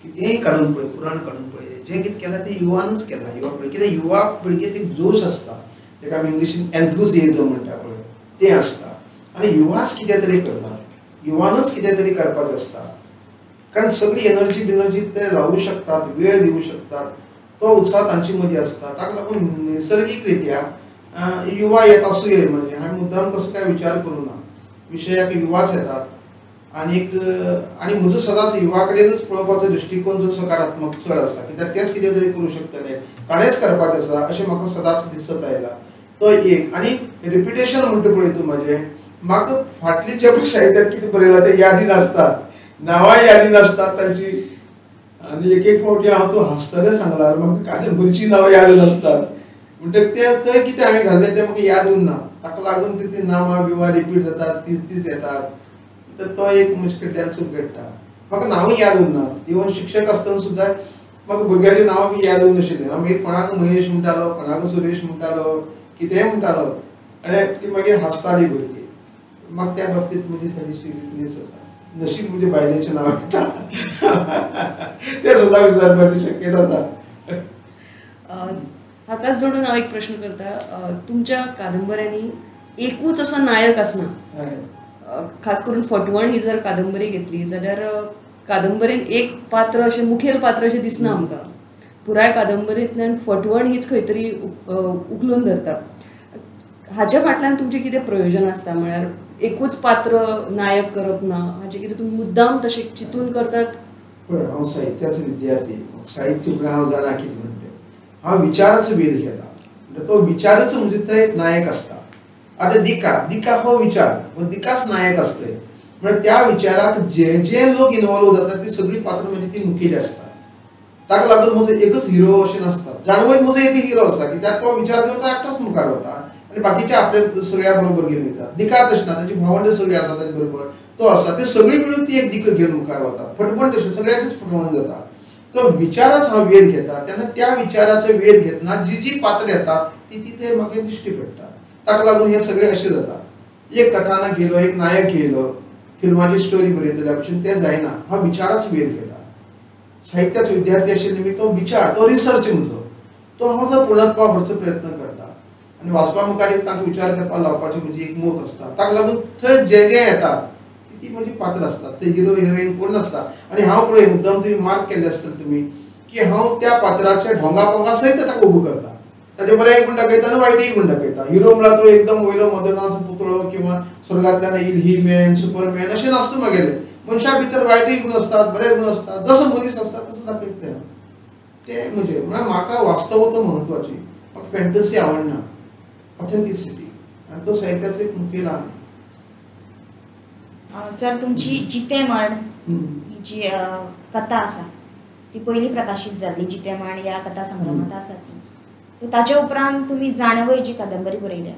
Speaker 3: कितेंय काडून पळय, पुराण काडून पळय, जें कितें केलां तें युवानूच केलां. युवा पिळगे, कित्याक युवा पिळगेंत एक जोश आसता, ताका आमी इंग्लिशीन एन्थुजिएजम म्हणटा पळय, तें आसता. आनी युवाच कितें तरी करता, युवानूच कितें तरी करपाचें आसता, कारण सगळी एनर्जी बिनर्जी ते लावूं शकतात, वेळ दिवं शकतात, तो उत्साह तांचे मदीं आसता. ताका लागून नैसर्गीक रित्या युवा येता आसूं. म्हणजे हांवें मुद्दाम तसो काय विचार करूं ना, विशयाक युवाच येतात. आनीक आनी म्हजो सदांच युवा कडेनच पळोवपाचो दृश्टिकोन जो सकारात्मक चड आसा, कित्याक तेच कितें तरी करूं शकतले, ताणेंच करपाचें आसा अशें म्हाका सदांच दिसत आयलां. तो एक. आनी रिपिटेशन म्हणटा पळय तूं, म्हजें म्हाका फाटली जे पळय साहित्यांत कितें बरयलां तें यादी नासतात, नांवांय यादी नासतात तांची. आनी एक एक फावटी हांव तूं हांसतलें सांगलां, म्हाका कादंबरीची नांवां याद नासतात, म्हणटकीर तें थंय कितें हांवें घाल्लें तें म्हाका याद उरना. ताका लागून ती नांवां बिवां रिपीट जातात, तीच तीच येतात. तर तो एक म्हजे कडल्यान चूक घडटा. म्हाका नांवूय याद उरना. इवन शिक्षक आसतना सुद्दां म्हाका भुरग्यांची नांवां बी याद उरनाशिल्लीं. हांव मागीर कोणाक महेश म्हणटालो, कोणाक सुरेश म्हणटालो, कितेंय म्हणटालो, आनी ती मागीर हांसताली भुरगीं. म्हाका त्या बाबतींत म्हजी थोडीशी विकनेस आसा. नशीब म्हजे बायलेचें नांव येता, तें सुद्दां विचारपाची शक्यता आसा.
Speaker 1: हाकाच जोडून हांव एक प्रश्न करता, तुमच्या कादंबऱ्यांनी एकूच असो नायक आसना. खास करून फटवण ही जर कादंबरी घेतली जाल्यार कादंबरेन एक पात्र अशें मुखेल पात्र अशें दिसना आमकां. पुराय कादंबरींतल्यान फटवण हीच खंय तरी उखलून धरता. हाच्या फाटल्यान तुमचें कितें प्रयोजन आसता? म्हळ्यार एकूच पात्र नायक करप ना, हाचें कितें तुमी मुद्दाम तशें चिंतून करतात?
Speaker 3: पळय, हांव साहित्याचो विद्यार्थी, साहित्य म्हळ्यार हांव जाणा कितें म्हणटा तें. हांव विचाराचो वेध घेता, म्हणजे तो विचारच म्हणजे थंय नायक आसता. आतां दिका, दिका हो विचार, हो दिकाच नायक आसता. म्हळ्यार त्या विचाराक जे जे लोक इनवॉल्व जातात ती सगळीं पात्रां म्हणजे ती मुखेली आसता. ताका लागून म्हजो एकच हिरो अशें नासता. जाणवय म्हजो एक हिरो आसा, कित्याक तो विचार घेवन तो एकटोच मुखार वता आनी बाकीचे आपले सगळ्या बरोबर घेवन वयतात. दिका तशें ना, तांची भावंड सगळीं आसा ताचे बरोबर तो आसा, ते सगळीं मेळून ती एक दिका घेवन मुखार वतात. फटवण तशें सगळ्याचेच फटवण जाता. तो विचाराच हांव वेध घेता, तेन्ना त्या विचाराचो वेध घेतना जी जी पात्रां येतात ती ती थंय म्हाका दिश्टी पडटा. ताका लागून हें सगळें अशें जाता. एक कथानक घेयलो, एक नायक घेयलो, फिल्माची स्टोरी बरयतल्या भशेन तें जायना. हांव विचाराच वेध घेता. साहित्याचो विद्यार्थी आशिल्ले निमित्त तो विचार, तो रिसर्च म्हजो, तो हांव पूर्णत्वा व्हरचो प्रयत्न करता. आनी वाचपा मुखार एक तांकां विचार करपाक लावपाची म्हजी एक मोख आसता. ताका लागून थंय जे जे येता ती म्हजी पात्र आसता, ते हिरो हिरोईन कोण नासता. आनी हांव पळय मुद्दम तुमी मार्क केल्ले आसतले तुमी की हांव त्या पात्राच्या ढोंगा पोंगा सयत ताका उबो करता, ताचे बरें गुण दाखयता आनी वायटय गुण दाखयता. हिरो म्हळ्यार तो एकदम वयलो मदनाचो पुतळो किंवा स्वर्गांतल्यान येईल ही मॅन सुपरमॅन अशें नासता म्हागेलें. मनशा भितर वायटय गुण आसतात, बरे गुण आसतात, जसो मनीस आसता तसो दाखयता ते. म्हणजे म्हळ्यार म्हाका वास्तवता म्हत्वाची, म्हाका फॅन्टसी आवडना, ऑथेंटिसिटी, आनी तो साहित्याचो एक मुखेल आंग.
Speaker 2: सर, तुमची जितें मर्ण ही जी कथा आसा ती पयली प्रकाशीत जाल्ली, जितें मर्ण ह्या कथा संग्रहांत आसा ती. सो ताचे उपरांत तुमी जाणवय जी कादंबरी बरयल्या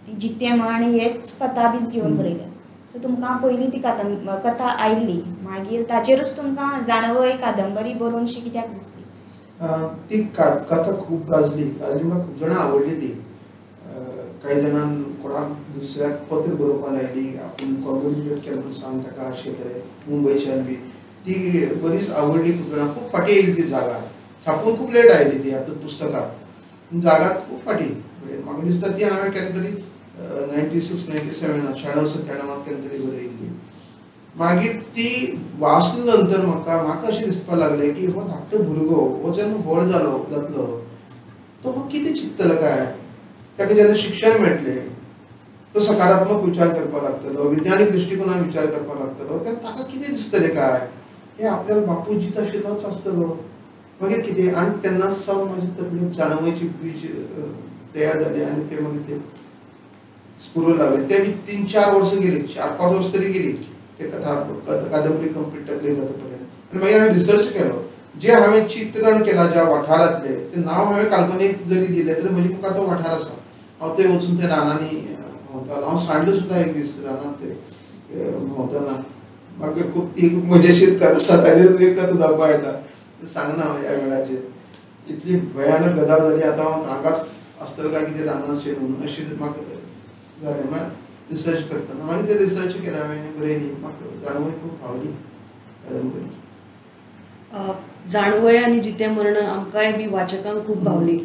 Speaker 2: ती जितें मर्ण हेच कथा बीज घेवन बरयल्या. सो तुमकां पयली ती कथा आयिल्ली, मागीर ताचेरूच तुमकां जाणवय कादंबरी बरोवनशी कित्याक दिसली?
Speaker 3: ती कथा खूब गाजली, गाजली म्हाका खूब जाणां आवडली ती. कांय जाणांक कोणाक दुसऱ्याक पत्र बरोवपाक लायली, आपूण कॉंग्रेच्युलेट केलें म्हणून सांग ताका, अशें तरेन मुंबयच्यान बी ती बरीच आवडली खूब जाणांक. खूब फाटीं येयली ती जागा, छापून खूब लेट आयली ती आतां पुस्तकां जागात खूब फाटीं. म्हाका दिसता ती हांवें केन्ना तरी 96 97 96 97 केन्ना तरी बरयल्ली. मागीर ती वाचल्या नंतर म्हाका म्हाका अशें दिसपाक लागलें की हो धाकटो भुरगो हो जेन्ना व्हड जालो जातलो तो हो कितें चिंततलो काय, ताका जेन्ना शिक्षण मेळटलें तो सकारात्मक विचार करपाक लागतलो, वैज्ञानीक दृश्टिकोनान विचार करपाक लागतलो, तेन्ना ताका कितें दिसतलें काय, हे आपल्याला बापूय जीत आशिल्लोच आसतलो, मागीर कितें. आनी तेन्नाच सावन म्हजी तकलेंत जाणवयची बीज तयार जाली आनी ते मागीर ते स्फुरू लागले. ते बी 3-4 वर्सां गेली, 4-5 वर्सां तरी गेली ते कथा कादंबरी कंप्लीट तकली जाता पर्यंत. आनी मागीर हांवें रिसर्च केलो, जे हांवें चित्रण केलां ज्या वाठारांतलें तें नांव हांवें काल्पनीक जरी दिलें तरी म्हजे मुखार तो वाठार आसा. हांव थंय वचून त्या रानांनी भोंवतालो, हांव सांडलो सुद्दां एक दीस रानांत ते भोंवतना. म्हाका खूब ती मजेशीर कथा आसा, ताजेर एक कथा जावपाक येता, सांगना हांव ह्या वेळाचेर. इतली भयानक गजाल जाली, आतां हांव हांगाच आसतलो काय कितें रानांत शेणून अशें म्हाका जालें. मागीर रिसर्च करतना मागीर ते रिसर्च केलें हांवें, बरयली, म्हाका जाणवय खूब फावली कादंबरी.
Speaker 1: जाणवय आनी जितें मर्ण आमकांय बी वाचकांक खूब भावली.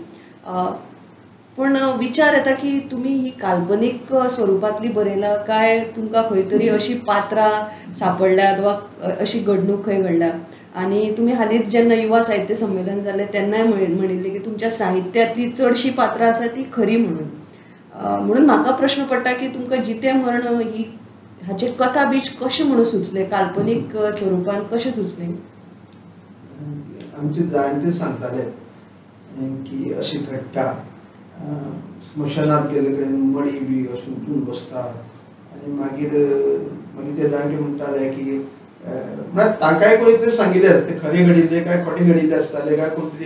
Speaker 1: पूण विचार येता की तुमी ही काल्पनीक स्वरुपांतली बरयला काय तुमकां खंय तरी अशी पात्रां सांपडल्यात वा अशी घडणूक खंय घडल्या? आनी तुमी हालींच जेन्ना युवा साहित्य संमेलन जालें तेन्नाय म्हणिल्लें की तुमच्या साहित्यांतली चडशीं पात्रां आसा ती खरी म्हणून. म्हणून म्हाका प्रश्न पडटा की तुमकां जितें मर्ण ही हाचें कथा बीज कशें म्हणून सुचलें, काल्पनीक स्वरुपान कशें सुचलें?
Speaker 3: आमचे जाणटे सांगताले की अशें घडटा, स्मशानात गेल्ले कडेन मडी बी अशें उठून बसतात आनी मागीर मागीर ते जाणटे म्हणटाले की म्हळ्यार तांकांय कोणी तरी सांगिल्लें आसता, खरें घडिल्लें काय खोटें घडिल्लें आसतालें काय कोण तरी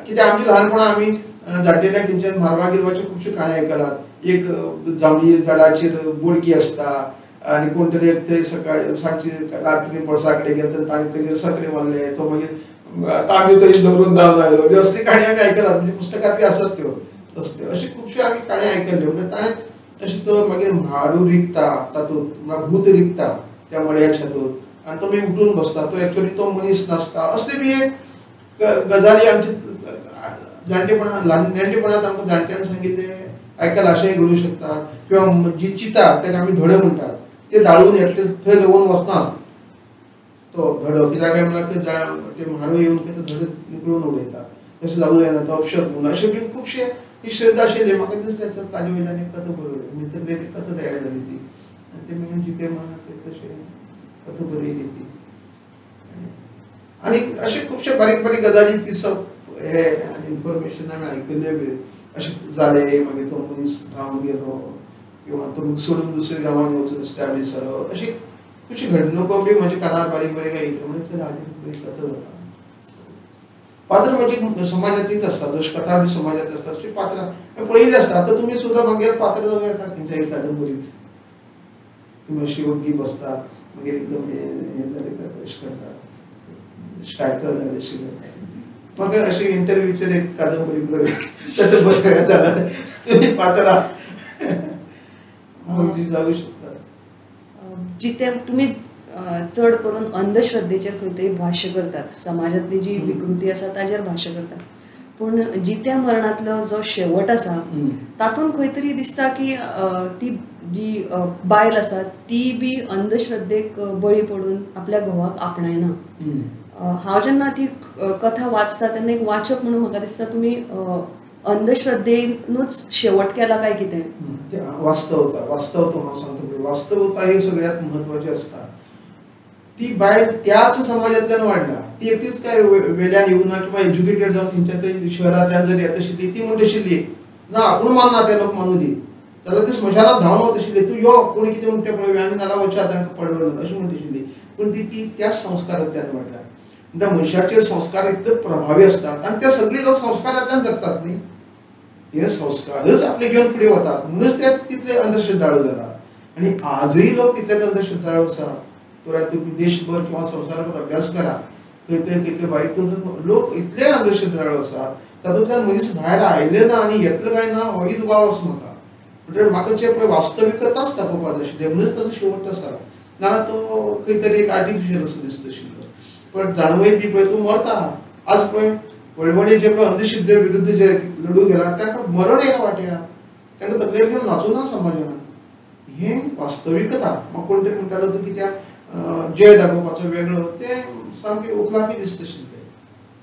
Speaker 3: कित्याक. आमच्या ल्हानपणां आमी जाणटेल्या तेंच्यान म्हारवा गिरवाच्यो खुबश्यो काणयो आयकलात. एक जांभळी झाडाचेर बोडकी आसता आनी कोण तरी एक थंय सकाळी सांजची रात्री पळसा कडेन गेले तर ताणें तेजेर सकरे मारले, तो मागीर तांबयो थंय दवरून धांवन आयलो बी असली काणी आमी आयकलात. म्हणजे पुस्तकांत बी आसात त्यो तसल्यो अश्यो खुबश्यो आमी काणयो आयकल्ल्यो. म्हणजे ताणें अशें तो मागीर म्हारू रिगता तातूंत, म्हळ्यार भूत रिगता त्या मड्याच्या हातूंत आनी तो मागीर उठून बसता, तो एक्चुअली तो मनीस नासता. असली बी एक गजाली आमची जाणटेपणांत ल्हान नेणटेपणांत आमकां जाणट्यान सांगिल्लें आयकलां, अशेंय घडूं शकता. किंवा जी चिता ताका आमी धडे म्हणटात, ते दाळून एकटे थंय दवरून वचनात तो धडो, कित्याक काय म्हणल्यार ते म्हारू येवन ते धडे निकळून उडयता, तशें जावूं जायना, तो अपशक म्हणून अशें बी खुबशे ही श्रद्धा आशिल्ली. म्हाका दिसलें चल ताजे वयल्यान एक कथा बरयली, म्हणजे तकलेंत एक कथा तयार जाली ती आनी ते मागीर जितें मर्ण ते तशें कथा बरयली ती. आनी अशे खुबशे बारीक बारीक गजाली पिसप हे इन्फॉर्मेशन आमी आयकल्ले बी अशें जालें. मागीर तो मनीस धांवन गेलो किंवा तो सोडून दुसऱ्या गांवांत वचून एस्टॅब्लीश जालो, अशी खुबशी घडणुको बी म्हज्या कानार बारीक बारीक आयिल्ल्यो. म्हणून चल हाजी बरी कथा जाता. पात्र म्हणजे समाजांतलीच आसता, जशी कथा बी समाजांत आसता तशी पात्रां पळयल्ली आसता. आतां तुमी सुद्दां मागीर पात्र जावं येता खंयच्याय कादंबरीत, तुमी अशी वग्गी बसता मागीर एकदम हें जालें काय अशें करता, स्टार्टर जालें अशें करता. म्हाका अशी इंटरव्यूचेर एक कादंबरी बरोवया बरोवया जाल्यार तुमी पात्रां जावं शकता.
Speaker 1: जितें तुमी चड करून अंधश्रद्धेचेर खंय तरी भाश्य करतात, समाजांतली जी विकृती आसा ताजेर भाश्य करतात. पूण जित्या मरणांतलो जो शेवट आसा तातूंत खंय तरी दिसता की ती जी बायल आसा ती बी अंधश्रद्धेक बळी पडून आपल्या घोवाक आपणायना. हांव जेन्ना ती कथा वाचता तेन्ना एक वाचक म्हणून म्हाका दिसता तुमी अंधश्रद्धेनूच शेवट केला काय कितें.
Speaker 3: वास्तवता, वास्तवता हांव सांगता, वास्तवता ही सगळ्यात म्हत्वाची आसता. ती बायल त्याच समाजांतल्यान वाडला, ती एकटीच काय वेल्यान येवना किंवा एज्युकेटेड जावन खंयच्या तरी शहरांतल्यान जर येत आशिल्ली ती म्हणटा आशिल्ली ना आपूण मानना ते लोक मानू दी, जाल्यार ती स्मशानात धांवन वता आशिल्ली, तूं यो कोण कितें म्हणटा पळय आमी नाल्यार वचा तांकां पडवळ अशें म्हणटा आशिल्ली. पूण ती ती त्याच संस्कारांतल्यान वाडला. म्हणटा मनशाचे संस्कार इतले प्रभावी असतात आनी ते सगळे लोक संस्कारांतल्यान जगतात न्ही, ते संस्कारच आपले घेवन फुडें वतात म्हणूनच ते तितले अंधश्रद्धाळू जाला. आनी आजूय लोक तितलेच अंधश्रद्धाळू आसा. पुराय तुम्ही देशभर किंवा संवसारभर अभ्यास करा, खंय खंय खंय खंय बारीक लोक इतले अंधश्रद्धाळू आसा तातूंतल्यान मनीस भायर आयले ना आनी येतलो काय ना होय दुबाव आसा म्हाका. म्हणटकीर म्हाका जे पळय वास्तविकताच दाखोवपाक जाय आशिल्लें म्हणूनच ताजो शेवट आसा, नाजाल्यार तो खंय तरी एक आर्टिफिशियल असो दिसता आशिल्लो. पण जाणवय बी पळय तूं मरता आज पळय व्हडले व्हडले जे पळय अंधश्रद्धे विरुद्ध जे लढू गेला तांकां मरण येयला वाट्या, तांकां तकलेर घेवन नाचूना समाजान. हें वास्तविकता. म्हाका कोण तरी म्हणटालो तूं कित्याक जय दाखोवपाचो वेगळो, तें सामकें उखलापी दिसता आशिल्लें.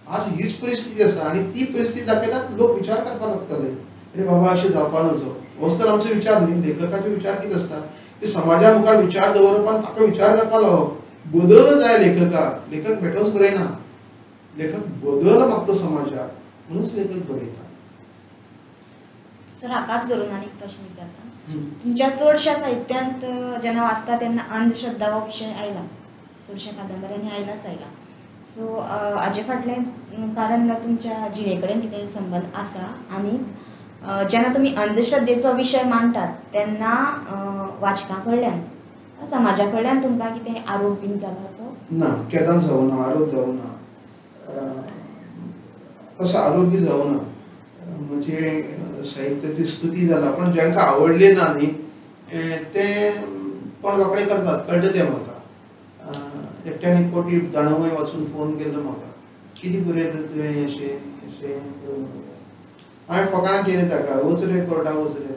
Speaker 3: आज हीच परिस्थिती आसा आनी ती परिस्थिती दाखयल्यार लोक विचार करपाक लागतले, अरे बाबा अशें जावपा नजो. होच तर आमचो विचार न्ही, लेखकाचो विचार कितें आसता की समाजा मुखार विचार दवरप आनी ताका विचार करपाक लावप. बदल जाय लेखकाक, लेखक बेठोच बरयना, लेखक बदल मागता समाजाक म्हणूनच लेखक बरयता.
Speaker 2: सर हाकाच धरून आनी एक प्रश्न विचारता, तुमच्या चडश्या साहित्यांत जेन्ना वाचता तेन्ना अंधश्रद्धा हो विशय आयला, चडश्या कादंबऱ्यांनी आयलाच आयला. सो हाजे फाटलें कारण म्हणल्यार तुमच्या जिणे कडेन कितें संबंद आसा आनी जेन्ना तुमी अंधश्रद्धेचो विशय मांडटात तेन्ना वाचकां कडल्यान समाजा कडल्यान तुमकां कितें आरोप बीन जाला असो?
Speaker 3: ना, केन्नाच जावना, आरोप जावना, असो आरोप बी जावना. म्हणजे साहित्याची स्तुती जाला, पण जांकां आवडले ना न्ही ते कोण वांकडे करतात, कळटा तें म्हाका. एकट्यान एक कोटी जाणवय वाचून फोन केल्लो म्हाका, कितें बरयलें तुवें अशें अशें. हांवें फकाणां केली ताका, वच रे कोर्टा वच रे.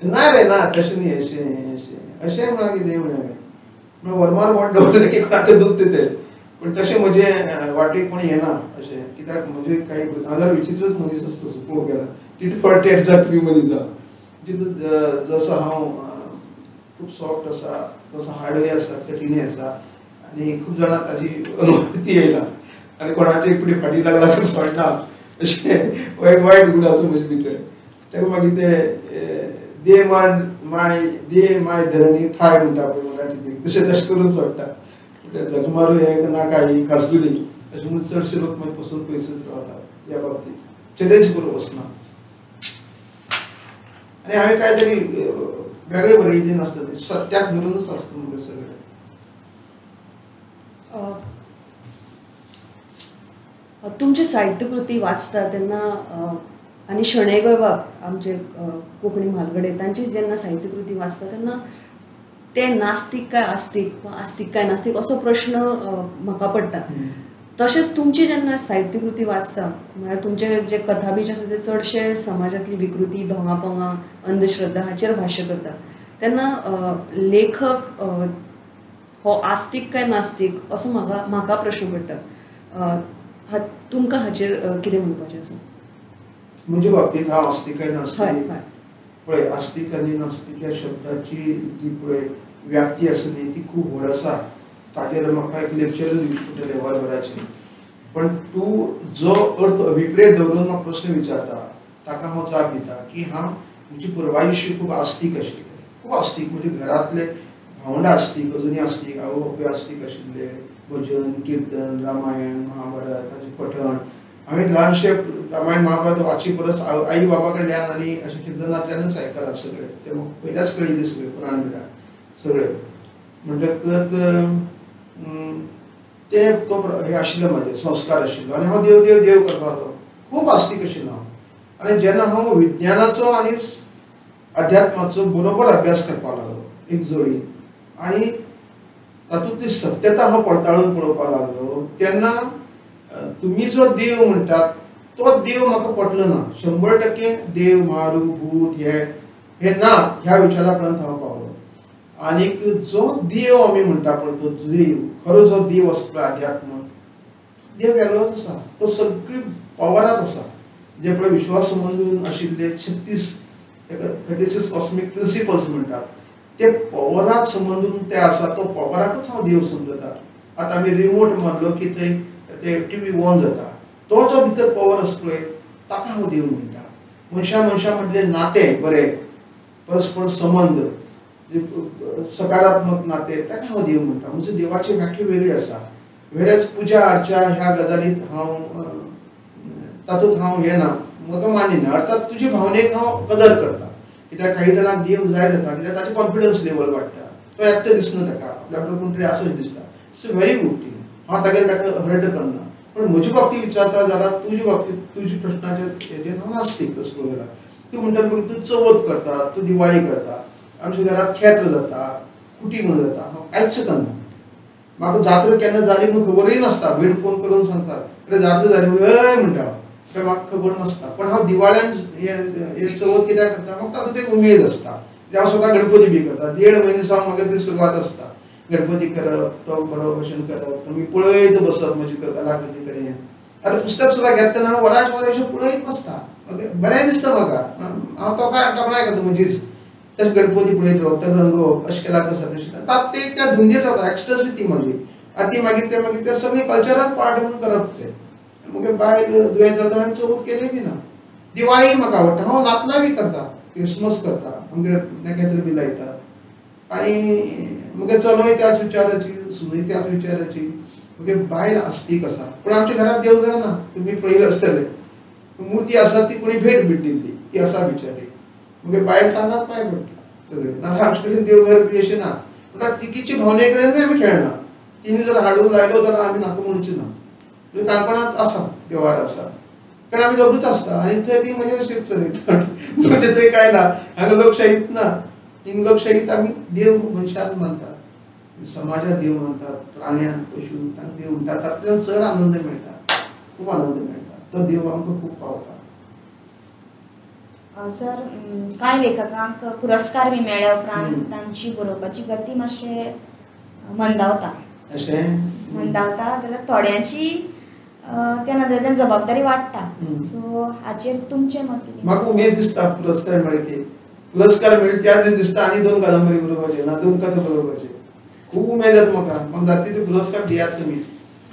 Speaker 3: ना रे ना तशें न्ही, अशें अशें अशें म्हळ्यार कितें म्हणलें हांवें, वरमार बोट दवरलें की कोणाक दुखता तें. पूण तशें म्हजे वाटेक कोण येना अशें, कित्याक म्हजे कांय हांव जरा विचित्रच मनीस आसता तसो पळोवंक गेल्यार, टीट फॉर टॅट जावपी मनीस आसा. जितून जसो हांव खूब सॉफ्ट आसा तसो हार्डूय आसा, कठीणूय आसा आनी खूब जाणां ताजी अनुभूती येयला आनी कोणाचे एक फाटी फाटी लागला तर सोडना अशें हो एक वायट गूण आसा म्हजे भितर. ताका मागीर ते दे मान माय दे माय धरणी ठाय म्हणटा पळय मराठींत, तशें तशें करून सोडटा. जगमारू हें नाका ही खासगुली अशें म्हणून चडशे लोक मागीर पसून पयसच रावतात ह्या बाबतींत, चॅलेंज करूंक वचना. आनी हांवें कांय तरी वेगळें बरयिल्लें नासता, सत्याक धरूनच आसता म्हगेलें सगळें.
Speaker 1: तुमची साहित्यकृती वाचता तेन्ना आनी शणै गोंयबाब आमचे कोंकणी म्हालगडे तांची जेन्ना साहित्यकृती वाचता तेन्ना ते नास्तीक काय आस्तीक वा आस्तीक काय नास्तीक असो प्रश्न म्हाका पडटा. तशेंच तुमची जेन्ना साहित्यकृती वाचता म्हळ्यार तुमचे जे कथाबीज आसा ते चडशे समाजांतली विकृती, धोंगापोंगा, अंधश्रद्धा हाचेर भाश्य करता तेन्ना लेखक हो आस्तीक काय नास्तीक असो म्हाका म्हाका प्रश्न पडटा. तुमकां हाचेर कितें म्हणपाचें आसा?
Speaker 3: म्हजे बाबतींत हांव आस्तीक काय नास्तीक, पळय आस्तीक आनी नास्तीक ह्या शब्दाची जी पळय व्याप्ती आसा न्ही ती खूब व्हड आसा. ताजेर म्हाका एक लेक्चरूय दिवचें पडटलें वरभराचें. पण तूं जो अर्थ अभिप्रेत दवरून म्हाका प्रश्न विचारता ताका हांव जाप दिता की हांव म्हजी पुर्वायुश्य खूब आस्तीक आशिल्लें, खूब आस्तीक. म्हणजे घरांतले भावंडां आस्तीक, अजुनूय आस्तीक, आवय बापूय आस्तीक आशिल्ले, भजन, किर्तन, रामायण, महाभारत हाचें पठण. हांवें ल्हानशें रामायण महाभारत वाची परस आई बाबा कडल्यान आनी अशें किर्तनांतल्यानच आयकलां सगळें, तें म्हाका पयल्याच कळिल्लें सगळें पुराण बिराण सगळें. म्हणटकच ते तो हे आशिल्ले म्हजे संस्कार आशिल्लो आनी हांव देव देव देव करतालो, खूब आस्तीक आशिल्लो हांव. आनी जेन्ना हांव विज्ञानाचो आनी अध्यात्माचो बरोबर अभ्यास करपाक लागलो एक जोडी आनी तातूंतली सत्यता हांव पडताळून पळोवपाक लागलो तेन्ना तुमी जो देव म्हणटात तो देव म्हाका पटलो ना. 100% देव म्हारू भूत हे हे ना ह्या विचारा पर्यंत हांव पावलो. आनीक जो देव आमी म्हणटा पळय तो देव खरो जो देव आसता पळय अध्यात्म देव वेगळोच आसा, तो सगळी पवरात आसा. जे पळय विश्वास संबंदून आशिल्ले 36 ताका 36 कॉस्मीक प्रिंसिपल्स म्हणटात ते पवरात संबंदून ते आसा, तो पवराकच हांव देव समजता. आतां आमी रिमोट मारलो की थंय ते टीव्ही ऑन जाता, तो जो भितर पवर आसा पळय ताका हांव देव म्हणटा. मनशा मनशा मदलें नातें बरें परस्पर संबंद सकारात्मक नातें ताका हांव देव म्हणटा. म्हणजे देवाची व्याख्या वेगळी आसा. वेळेच पुजा अर्चा ह्या गजालीत हांव तातूंत हांव हे ना, म्हाका मानिना. अर्थात तुजे भावनेक हांव कदर करता, कित्याक काही जाणांक देव जाय जाता, कित्याक ताचें कॉन्फिडन्स लेवल वाडटा, तो एकटो दिसना ताका, आपल्या आपलो कोण तरी आसच दिसता. It's a very good thing. हांव तागेर ताका हर्ट करना. पण म्हजे बाबतींत विचारता जाल्यार तुजे बाबतींत तुज्या प्रश्नाचेर हेजेर हांव नास्तीक. तशें पळोवंक गेल्यार तूं म्हणटा मागीर तूं चवथ करता, तूं दिवाळी करता, आमच्या घरांत खेत्र जाता, कुटी म्हूण जाता, हांव कांयच करना. म्हाका जात्रा केन्ना जाली म्हूण खबरूय नासता, भयण फोन करून सांगतात अरे जात्रा जाली हय म्हणटा हांव, तें म्हाका खबर नासता. पण हांव दिवाळ्यान हे चवथ कित्याक करता, म्हाका तातूंत एक उमेद आसता. हांव स्वता गणपती बी करता, 1.5 म्हयने सावन म्हाका ती सुरवात आसता गणपती करप, तो बरो भशेन करप, तुमी पळयत बसप म्हजी कलाकृती कडेन. आतां पुस्तक सुद्दां घेतना हांव वरांच वरां पळयत बसता, बरें दिसता म्हाका. हांव तो काय तोखणाय करता म्हजीच. तशें गणपती पळयत रावप, ताका रंगोवप अशें केल्यार कसो तशें ते त्या धुंदीर रावता, एक्स्टसी ती म्हजी. आनी ती मागीर ते मागीर ते सगळें कल्चरल पार्ट म्हणून करप ते. मगे बायल दुयेंत जाता आनी चवथ केली बी ना. दिवाळी म्हाका आवडटा, हांव नातलां बी करता, क्रिसमस करता, आमगेर नखेत्र बी लायतात. आनी मगे चलोय त्याच विचाराची, सुनूय त्याच विचाराची. मगे बायल आस्तीक आसा, पूण आमच्या घरांत देवघर ना, तुमी पळयलें आसतलें. मुर्ती आसा ती कोणी भेट बीट दिल्ली ती आसा बिचारी. मगे बायल तांकां पांय पडटा सगळें, नाजाल्यार आमचे कडेन देवघर बी अशें ना. म्हणटा तिकीची भावने कडेनूय आमी खेळना, तिणी जर हाडून लायलो जाल्यार आमी नाका म्हणची ना. काणकोणांत आसा देवार आसा, कारण आमी दोगूच आसता आनी थंय ती म्हजेर अशेंच चलयता. म्हणजे थंय कांय ना, हांगा लोकशाहीत ना. हिंग लोकशाहीत आमी देव मनशान मानतात, समाजात देव मानतात, प्राण्यांक पशु तांकां देव म्हणटात. तातूंतल्यान चड आनंद मेळटा, खूब आनंद मेळटा, तो देव आमकां खूब पावता.
Speaker 2: सर, कांय लेखकांक पुरस्कार बी मेळ्ळ्या उपरांत तांची बरोवपाची गती मातशें मंदावता,
Speaker 3: अशें
Speaker 2: मंदावता जाल्यार थोड्यांची त्या नदरेंतल्यान जबाबदारी वाडटा. सो हाचेर तुमचें मत कितें?
Speaker 3: म्हाका उमेद दिसता पुरस्कार मेळ्ळे की, पुरस्कार मेळ्ळे त्या दीस दिसता आनी 2 कादंबरी बरोवपाचे ना 2 कथा बरोवपाचे, खूब उमेद येता म्हाका. म्हाका जाता तितले पुरस्कार दियात तुमी,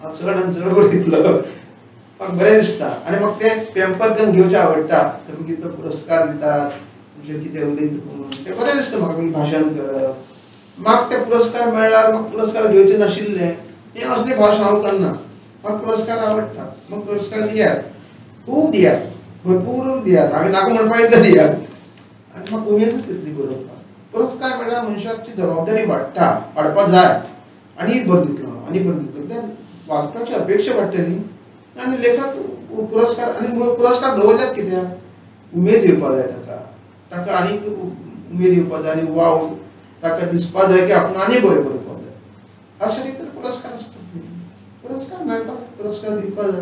Speaker 3: हांव चड आनी चड बरयतलो, म्हाका बरें दिसता. आनी म्हाका तें पेंपर करून घेवचें आवडटा, तुमी कितलो पुरस्कार दितात, तुमचें कितें उलयता म्हणून तें बरें दिसता म्हाका. भाशण करप, म्हाका ते पुरस्कार मेळ्ळ्यार म्हाका पुरस्कार घेवचे नाशिल्ले, हें असलें भाशण हांव करना. म्हाका पुरस्कार आवडटा, म्हाका पुरस्कार दियात, खूब दियात, भरपूर दियात, हांवें नाका म्हणपा इतलें दियात. आनी म्हाका उमेदच तितली बरोवपाक. पुरस्कार मेळ्ळ्यार मनशाची जबाबदारी वाडटा, वाडपा जाय. आनी बरें दितलो हांव, आनी बरें दितलो, कित्याक वाचप्याची अपेक्षा वाडटा न्ही. आनी लेखक पुरस्कार आनी पुरस्कार दवरल्यात कित्याक, उमेद येवपा जाय ताका, ताका आनीक उमेद येवपा जाय आनी वाव ताका दिसपा जाय की आपूण आनी बरें बरोवपा जाय. हासाठी तर पुरस्कार आसता, पुरस्कार मेळपा जाय, पुरस्कार दिवपा जाय,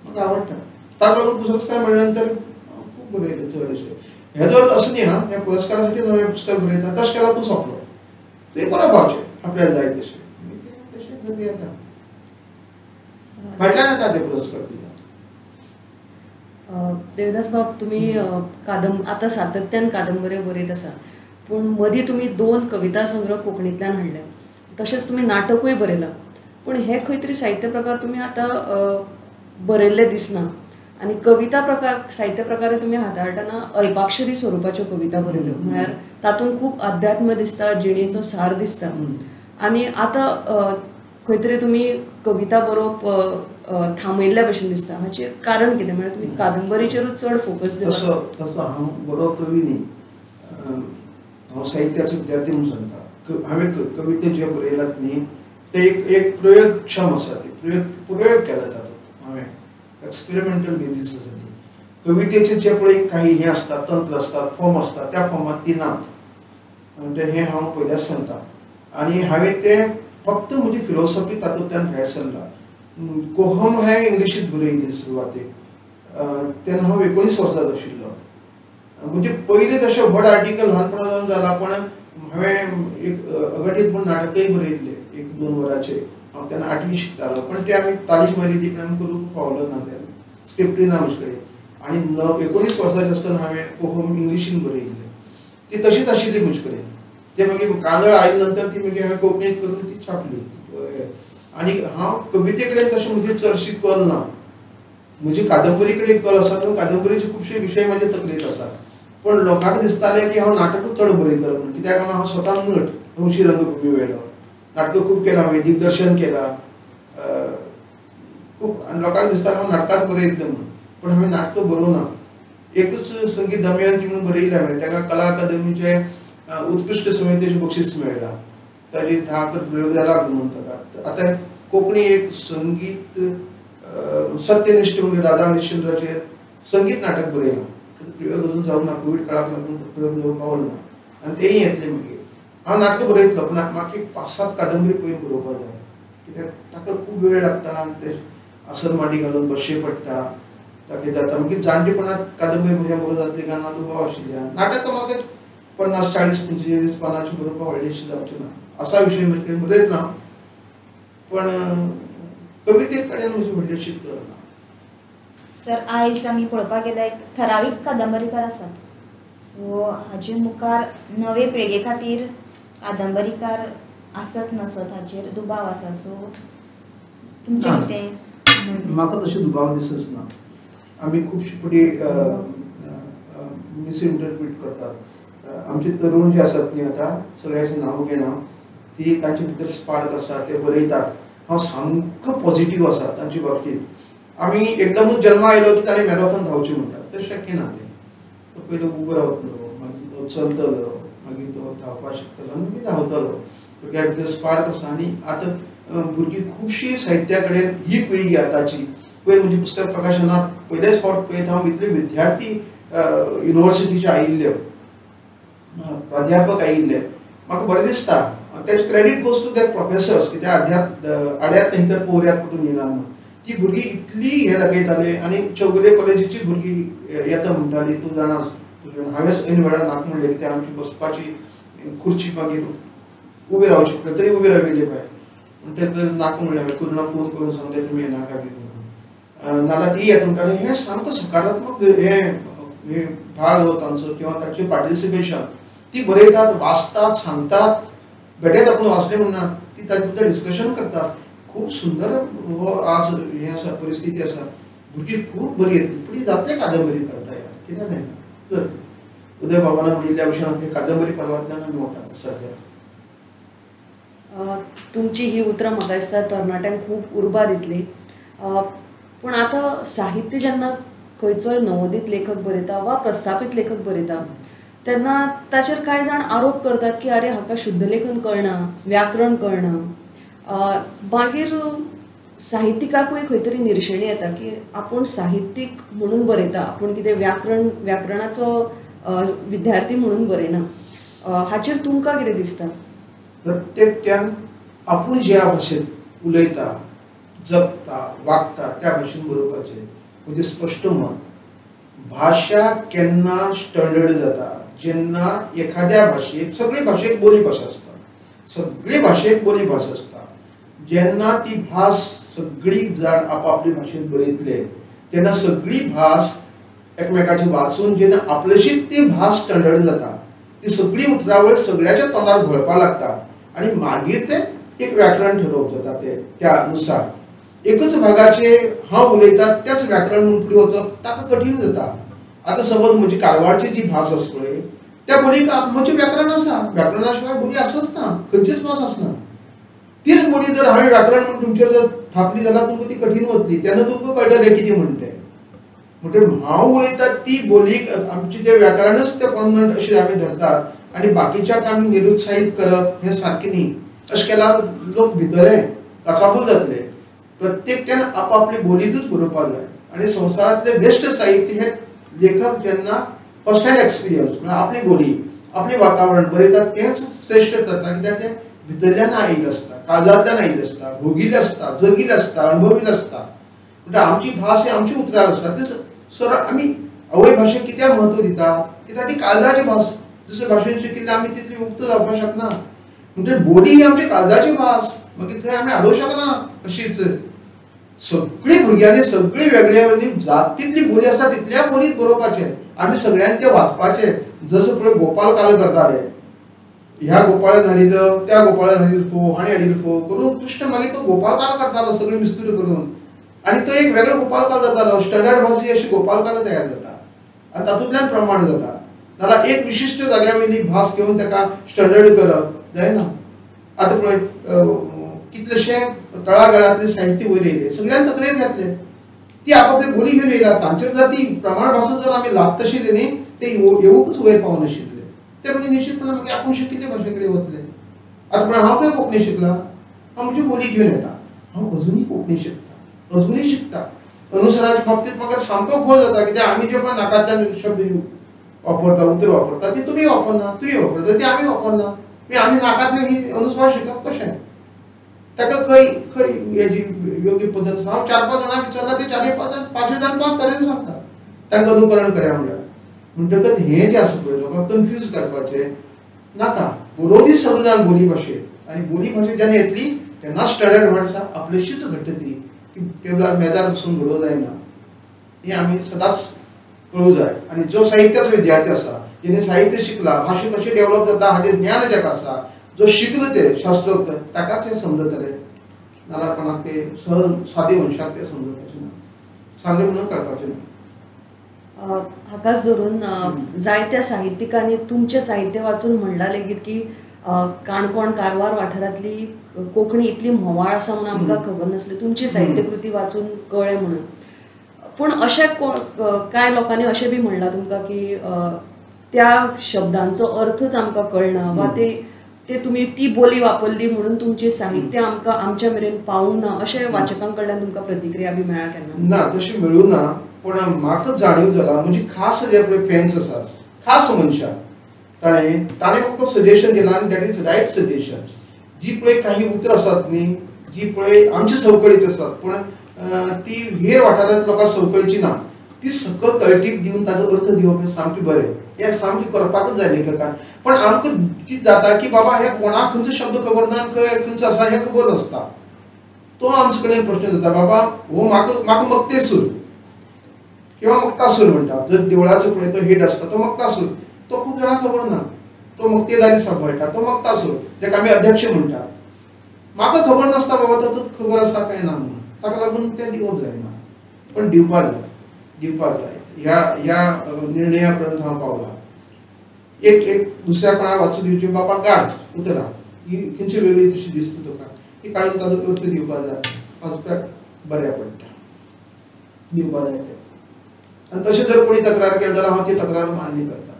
Speaker 3: म्हाका आवडटा. ताका लागून पुरस्कार मेळ्ळे नंतर खूब बरयलें चड अशें. हे जर अशें न्ही हा, ह्या पुरस्कारासाठी नवें पुस्तक बरयता तशें केल्यार तूं सोंपलो, तें बरोवपाचें आपल्याक जाय तशें, तशें गती येता, फाटल्यान येता ते पुरस्कार तुज्या.
Speaker 1: देवदास बाब, तुमी आतां सातत्यान कादंबऱ्यो बरयत आसा, पूण मदीं तुमी 2 कविता संग्रह कोंकणींतल्यान हाडले, तशेंच तुमी नाटकूय बरयलां, पूण हे खंय तरी साहित्य प्रकार तुमी आतां बरयल्ले दिसना. आनी कविता प्रकार साहित्य प्रकार तुमी हाताळटना अल्पाक्षरी स्वरुपाच्यो कविता बरयल्यो, म्हळ्यार तातूंत खूब अध्यात्म दिसता, जिणेचो सार दिसता. आनी आतां खंय तरी तुमी कविता बरोवप थांबयल्ल्या भशेन दिसता, हाचें कारण कितें? म्हळ्यार तुमी कादंबरीचेरूच चड फोकस दिता.
Speaker 3: तसो तसो हांव बरो कवी न्ही, हांव साहित्याचो विद्यार्थी म्हणून सांगता. हांवें कविते जे बरयल्यात न्ही ते एक एक प्रयोगक्षम आसा, ते प्रयोग केला तातूंत हांवें, एक्सपेरिमेंटल बेजीस आसा ती. कवितेचे जे पळय काही हें आसता, तंत्र आसता, फॉर्म आसता, त्या फॉर्मात ती नात, म्हणजे हें हांव पयल्याच सांगता. आनी हांवें तें फक्त म्हजी फिलोसॉफी तातूंतल्यान भायर सरला. कोहम हांवें इंग्लिशींत बरयली सुरवातेक तेन्ना हांव 19 वर्सांचो आशिल्लो. म्हणजे पयलीं तशें व्हड आर्टिकल ल्हानपणा जावन जाला, पण हांवें एक अघटीत म्हूण नाटकय बरयल्लें 1-2 वरांचें. हांव तेन्ना 8वी शिकतालो, पण ते आमी तालीश मारी ती आमी करूंक पावलो ना, तेन्ना स्क्रिप्टूय ना म्हजे कडेन. आनी 19 वर्सांचें आसतना हांवें कोहम इंग्लिशीन बरयल्लें, ती तशीच आशिल्ली म्हजे कडेन. ते मागीर कांदळ आयले नंतर ती मागीर हांवें कोंकणींत करून ती छापली. आनी हांव कविते कडेन तशें म्हजी चडशी कल ना, म्हजी कादंबरी कडेन कल आसा. तो कादंबरीचे खुबशे विशय म्हजे तकलेंत आसात, पण लोकांक दिसतालें की हांव नाटकूच चड बरयतलो म्हणून, कित्याक हांव स्वता नट हौशी रंगभुमी वयलो नाटकां खूब केलां हांवें, दिग्दर्शन केलां खूब, आनी लोकांक दिसतालें हांव नाटकांच बरयतलें म्हणून. पण हांवें नाटकां बरोवना. एकच संगीत दमयंती म्हणून बरयलें हांवें, ताका कला अकादमीचें उत्कृश्ट समितीचें बक्षीस मेळ्ळां, ताजे 10 प्रयोग जाला म्हणून ताका. आतां कोंकणी एक संगीत सत्यनिश्ठ म्हणजे दादा हरिश्चंद्राचेर संगीत नाटक बरयलां, प्रयोग अजून जावंक ना, कोवीड काळाक लागून प्रयोग जावंक पावलो ना, आनी तेंय येतलें मागीर. हांव नाटकां बरयतलो, पूण म्हाका एक 5-7 कादंबरी पयलीं बरोवपाक जाय, कित्याक ताका खूब वेळ लागता आनी ते आसन मांडी घालून बसचें पडटा, ताका जाता. मागीर जाणटेपणांत कादंबरी म्हज्या बरोबर जातली काय ना दुबाव आशिल्ल्या. नाटकां म्हाका 50, 40, 45 पानांचें बरोवपाक व्हडलेंशें जावचें ना, असा विशय म्हजे कडेन बरयतना, पण कविते कडेन म्हजी व्हडलीशी कल ना.
Speaker 2: सर, आयज आमी पळोवपाक गेल्यार एक ठरावीक कादंबरीकार आसात, सो हाजे मुखार नवे पिळगे खातीर कादंबरीकार आसत नासत हाचेर दुबाव आसा, सो तुमचें कितें?
Speaker 3: म्हाका तशें दुबाव दिसच ना. आमी खुबशे फावटी मिसइंटरप्रीट करतात. आमचे तरुण जे आसात न्ही आतां सगळ्यांचें नांव घेना, ती तांचे भितर स्पार्क आसा, ते बरयतात. हांव सामको पॉझिटीव आसा तांचे बाबतींत. आमी एकदमूच जल्मा आयलो की ताणें मॅरेथॉन धांवचें म्हणटात, तें शक्य ना. तें तो पयलो उबो रावतलो, मागीर तो चलतलो, मागीर तो धांवपाक शकतलो आनी मागीर धांवतलो. भुरग्यां भितर स्पार्क आसा. आनी आतां भुरगीं खुबशीं साहित्या कडेन ही पिळगी आतांची, पयर म्हजें पुस्तक प्रकाशनाक पयलेच फावट पळयत हांव इतले विद्यार्थी युनिवर्सिटीचे आयिल्ले, प्राध्यापक आयिल्ले, म्हाका बरें दिसता. तेजें credit goes to that professors, कित्याक आड्यात न्ही तर पोवऱ्यात कुठून येना म्हणून. ती भुरगीं इतली हें दाखयताले. आनी चौगुले कॉलेजीची भुरगीं येता म्हणटाली, तूं जाणा हांवेंच ऐन वेळार नाक म्हणलें, कित्याक आमची बसपाची खुर्ची मागीर उबी रावची पडली, तरी उबी राविल्ली भायर म्हणटकीर नाक म्हणलें हांवें, कुर्णा फोन करून सांगलें तुमी येनाका बी म्हणून, नाल्यार ती येता म्हणटाली. हें सामको सकारात्मक हे भाग हो तांचो, किंवा तांचें पार्टिसिपेशन. ती बरयतात, वाचतात, सांगतात, बेठेच आपूण वाचलें म्हणना, ती ताजे बद्दल डिस्कशन करतात. खूब सुंदर हो आज हें आसा, परिस्थिती आसा. भुरगीं खूब बरी येतली, पूण जातले कादंबरी करता यार, कित्याक जायना. खूब जातली. उदय बाबान म्हणिल्ल्या भशेन ते कादंबरी पर्वांतल्यान आमी वतात सद्या.
Speaker 1: तुमची ही उतरां म्हाका दिसता तरणाट्यांक खूब उर्बा दितली. पूण आतां साहित्य जेन्ना खंयचोय नवोदीत लेखक बरयता वा प्रस्थापीत लेखक बरयता तेन्ना ताचेर कांय जाण आरोप करतात की अरे हाका शुद्धलेखन कळना, व्याकरण कळना. मागीर साहित्यिकाकूय खंय तरी निर्शेणी येता की आपूण साहित्यीक म्हणून बरयता, आपूण कितें व्याकरणाचो विद्यार्थी म्हणून बरयना. हाचेर तुमकां कितें दिसता?
Speaker 3: प्रत्येकट्यान आपूण ज्या भाशेंत उलयता, जगता, वागता त्या भाशेन बरोवपाचें. म्हणजे स्पश्ट मत, भाशा केन्ना स्टँडर्ड जाता जेन्ना एखाद्या भाशेक, सगळे भाशेक बोली भाशा आसता, सगळे भाशेक बोली भास आसता. जेन्ना ती भास सगळी जाण आपापली भाशेन बरयतले तेन्ना सगळी भास एकमेकाची वाचून जेन्ना आपलेशीच ती भास स्टँडर्ड जाता, ती सगळी उतरावळ सगळ्याच्या तोंडार घोळपाक लागता आनी मागीर तें एक व्याकरण ठरोवप जाता. ते त्या नुसार एकच भागाचे हांव उलयता त्याच व्याकरण म्हणून फुडें वचप ताका कठीण जाता. आतां समज म्हजी कारवारची जी भास आसा पळय त्या बोलीक म्हजें व्याकरण आसा, व्याकरणा शिवाय बोली आसच ना, खंयचीच भास आसना. तीच बोली जर हांवें व्याकरण म्हणून तुमचेर जर थापली जाल्यार तुमकां ती कठीण वतली, तेन्ना तुमकां कळटलें कितें म्हणटा तें. म्हणटकीर हांव उलयता ती बोलीक आमचें तें व्याकरणच तें परमनंट अशें आमी धरतात आनी बाकीच्याक आमी निरुत्साहीत करप हें सारकें न्ही. अशें केल्यार लोक भितरले काचाबूल जातले. प्रत्येकट्यान आपापली बोलीतूच बरोवपाक जाय. आनी संवसारांतलें बेश्ट साहित्य हें लेखक जेन्ना फर्स्ट हँड एक्सपिरियन्स म्हळ्यार आपली बोली, आपलें वातावरण बरयतात तेंच श्रेश्ठ जाता, कित्याक तें भितरल्यान आयिल्ली आसता, काळजांतल्यान आयिल्ली आसता, भोगिल्ली आसता, जगिल्ली आसता, अणभविल्ली आसता. म्हणटा आमची भास ही आमची उतरार आसता. ती सरळ आमी आवय भाशेक कित्याक म्हत्व दिता? कित्याक ती काळजाची भास. दुसरे भाशेन शिकिल्ले आमी तितली उक्त जावपाक शकना. म्हणटकीर बोली ही आमची काळजाची भास, मागीर थंय आमी हाडूंक शकना. अशीच सगळी भुरग्यांनी सगळी वेगळे वेगळी जात तितली बोली आसा तितल्या बोलीत बरोवपाचें, आमी सगळ्यांनी तें वाचपाचें. जसो पळय गोपाल कालो करताले, ह्या गोपाळान हाडिल्लो त्या गोपाळान हाडिल्लो फोव, हाणें हाडिल्लो फोव करून कृष्ण मागीर तो गोपाल कालो करतालो सगळी मिस्तुरी करून, आनी तो एक वेगळो गोपाल कालो जातालो. स्टँडर्ड भास ही अशी गोपाल कालो तयार जाता आनी तातूंतल्यान प्रमाण जाता. नाल्यार एक विशिश्ट जाग्या वयली भास घेवन ताका स्टँडर्ड करप जायना. आतां पळय कितलेशे तळागाळांतले साहित्य वयर येयले, सगळ्यांनी तकलेर घातले, ती आपापली बोली घेवन येयला. तांचेर जर ती प्रमाण भाशा जर आमी लादतशिल्ली न्ही, ते येवूकच वयर पावनाशिल्ले. ते मागीर निश्चितपणान मागीर आपूण शिकिल्ले भाशे कडेन वतले. आतां पळय हांव खंय कोंकणी शिकला, हांव म्हजी बोली घेवन येता, हांव अजुनूय कोंकणी शिकता, अजुनूय शिकता. अनुसराच्या बाबतींत म्हाका सामको घोळ जाता, कित्याक आमी जे पळय नाकांतल्यान शब्द वापरता, उतर वापरता, ती तुमी वापरना, तुमी वापरता ती आमी वापरना. मागीर आमी नाकांतल्यान ही अनुस्वार शिकप कशें? ताका खंय खंय हेजी योग्य पद्दत? हांव 4-5 जाणांक विचारला, ते 4-5 जाण 5 जाण 5 तरेन सांगता, तांकां अनुकरण करया म्हणल्यार. म्हणटकच हें जें आसा पळय लोकांक कन्फ्यूज करपाचें नाका. बरोवदी सगळे जाण बोली भाशेक, आनी बोली भाशेक जेन्ना येतली तेन्ना स्टँडर्ड भाशा आपल्याशीच घडटा. ती ती टेबलार मेजार बसून घडोवंक जायना, ही आमी सदांच कळूंक जाय. आनी जो साहित्याचो विद्यार्थी आसा, जेणे साहित्य शिकला, भाशा कशी डेव्हलप जाता हाजें ज्ञान जाका आसा, जो शिकलो ते शास्त्रोक्त, ताकाच हें समजतलें. नाल्यार कोणाक ते सहज सादे मनशाक ते समजपाचें ना, सांगलें म्हणून कळपाचें ना.
Speaker 1: हाकाच धरून जायत्या साहित्यिकांनी तुमचें साहित्य वाचून म्हणलां लेगीत की काणकोण कारवार वाठारांतली कोंकणी इतली म्होंवाळ आसा म्हणून आमकां खबर नासली, तुमची साहित्यकृती वाचून कळ्ळें म्हणून. पूण अशें कांय लोकांनी अशें बी म्हणलां तुमकां की त्या शब्दांचो अर्थच आमकां कळना, वा ते तुमी ती बोली वापरली म्हणून तुमचें साहित्य आमकां आमच्या मेरेन पावूंक ना, अशें वाचकां कडल्यान तुमकां प्रतिक्रिया बी मेळ्ळा केन्ना?
Speaker 3: ना, तशी मेळूं ना, पूण म्हाका जाणीव जाला. म्हजी खास जे पळय फॅन्स आसात, खास मनशां, ताणें म्हाका सजेशन दिलां आनी that is right suggestion. जी पळय काही उतरां आसात न्ही, जी पळय आमच्या संवकळीची आसात, पूण ती हेर वाठारांत लोकांक संवकळीची ना, ती सकल तळटीप दिवन ताजो अर्थ दिवप हें सामकें बरें, हें सामकें करपाकच जाय लेखकान. पण आमकां कितें जाता की बाबा हे कोणाक खंयचो शब्द खबर ना, खंय खंयचो आसा हें खबर नासता. तो आमचे कडेन प्रश्न जाता, बाबा हो म्हाका म्हाका मक्तेसूर किंवा मक्तासूर म्हणटा, जर देवळाचो पळय तो हेड आसता तो मक्तासूर, तो खूब जाणांक खबर ना, तो मक्तेदारी सांबाळटा तो मक्तासूर, जाका आमी अध्यक्ष म्हणटा. म्हाका खबर नासता बाबा तो खबर आसा काय ना म्हणून, ताका लागून तें दिवप जायना, पण दिवपा जाय, दिवपा जाय. ह्या ह्या निर्णया पर्यंत हांव पावला. एक एक दुसऱ्या कोणाक वाचून दिवची, बाबा काड उतरां ही खंयची वेगळी तशी दिसता तुका, ही काडून ताजो अर्थ दिवपा जाय, वाचप्याक बऱ्या पडटा, दिवपा जाय तें. आनी तशें जर कोणी तक्रार केली जाल्यार हांव ती तक्रार मान्य करता.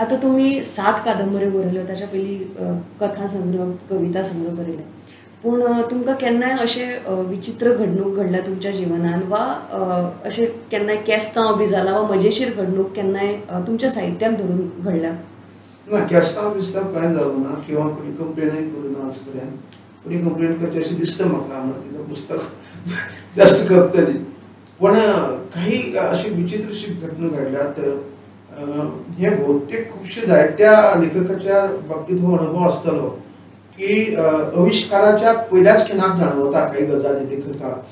Speaker 1: आतां तुमी 7 कादंबऱ्यो बरयल्यो, ताच्या पयलीं कथा संग्रह, कविता संग्रह बरयले, पूण तुमकां केन्नाय अशें विचित्र घडणूक घडल्या तुमच्या जिवनान, वा अशें केन्नाय केस्तांव बी जाला, वा मजेशीर घडणूक केन्नाय तुमच्या साहित्याक धरून घडल्या?
Speaker 3: ना, केस्तांव बिस्तांव कांय जावं ना, किंवा कोणी कंप्लेनूय करूं ना आज पर्यंत. कोणी कंप्लेन करची अशें दिसता म्हाका, म्हणून तितलें पुस्तक जास्त खपतली. पूण काही अशी विचित्र अशी घटना घडल्यात, हे बहुतेक खुबशे जायत्या लेखकाच्या बाबतींत हो अणभव आसतलो की आविश्काराच्या पयल्याच खिणाक जाणवता काही गजाली लेखकाक.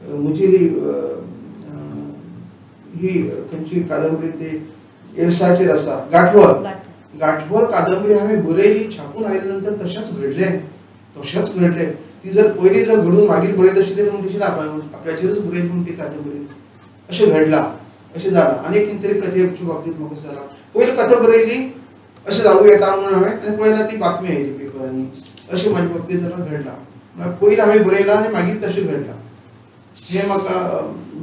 Speaker 3: म्हजी ही खंयची कादंबरी ती एड्साचेर आसा, गांठवल, गांठवल कादंबरी हांवें बरयली, छापून आयले नंतर तशेंच घडलें, तशेंच घडलें. ती जर पयलीं जर घडून मागीर बरयत आशिल्ली तर म्हणटा आपल्याचेरच बरयली म्हूण ती कादंबरी, अशें घडलां, अशें जालां. आनी कितें तरी कथेच्या बाबतींत म्हाका जालां, पयली कथा बरयली अशें जावूं येता म्हणून हांवें, आनी पळयल्यार ती बातमी आयली पेपरांनी, अशें म्हाज्या बाबतींत जाल्यार घडलां. म्हळ्यार पयलीं हांवें बरयलां आनी मागीर तशें घडलां, हें म्हाका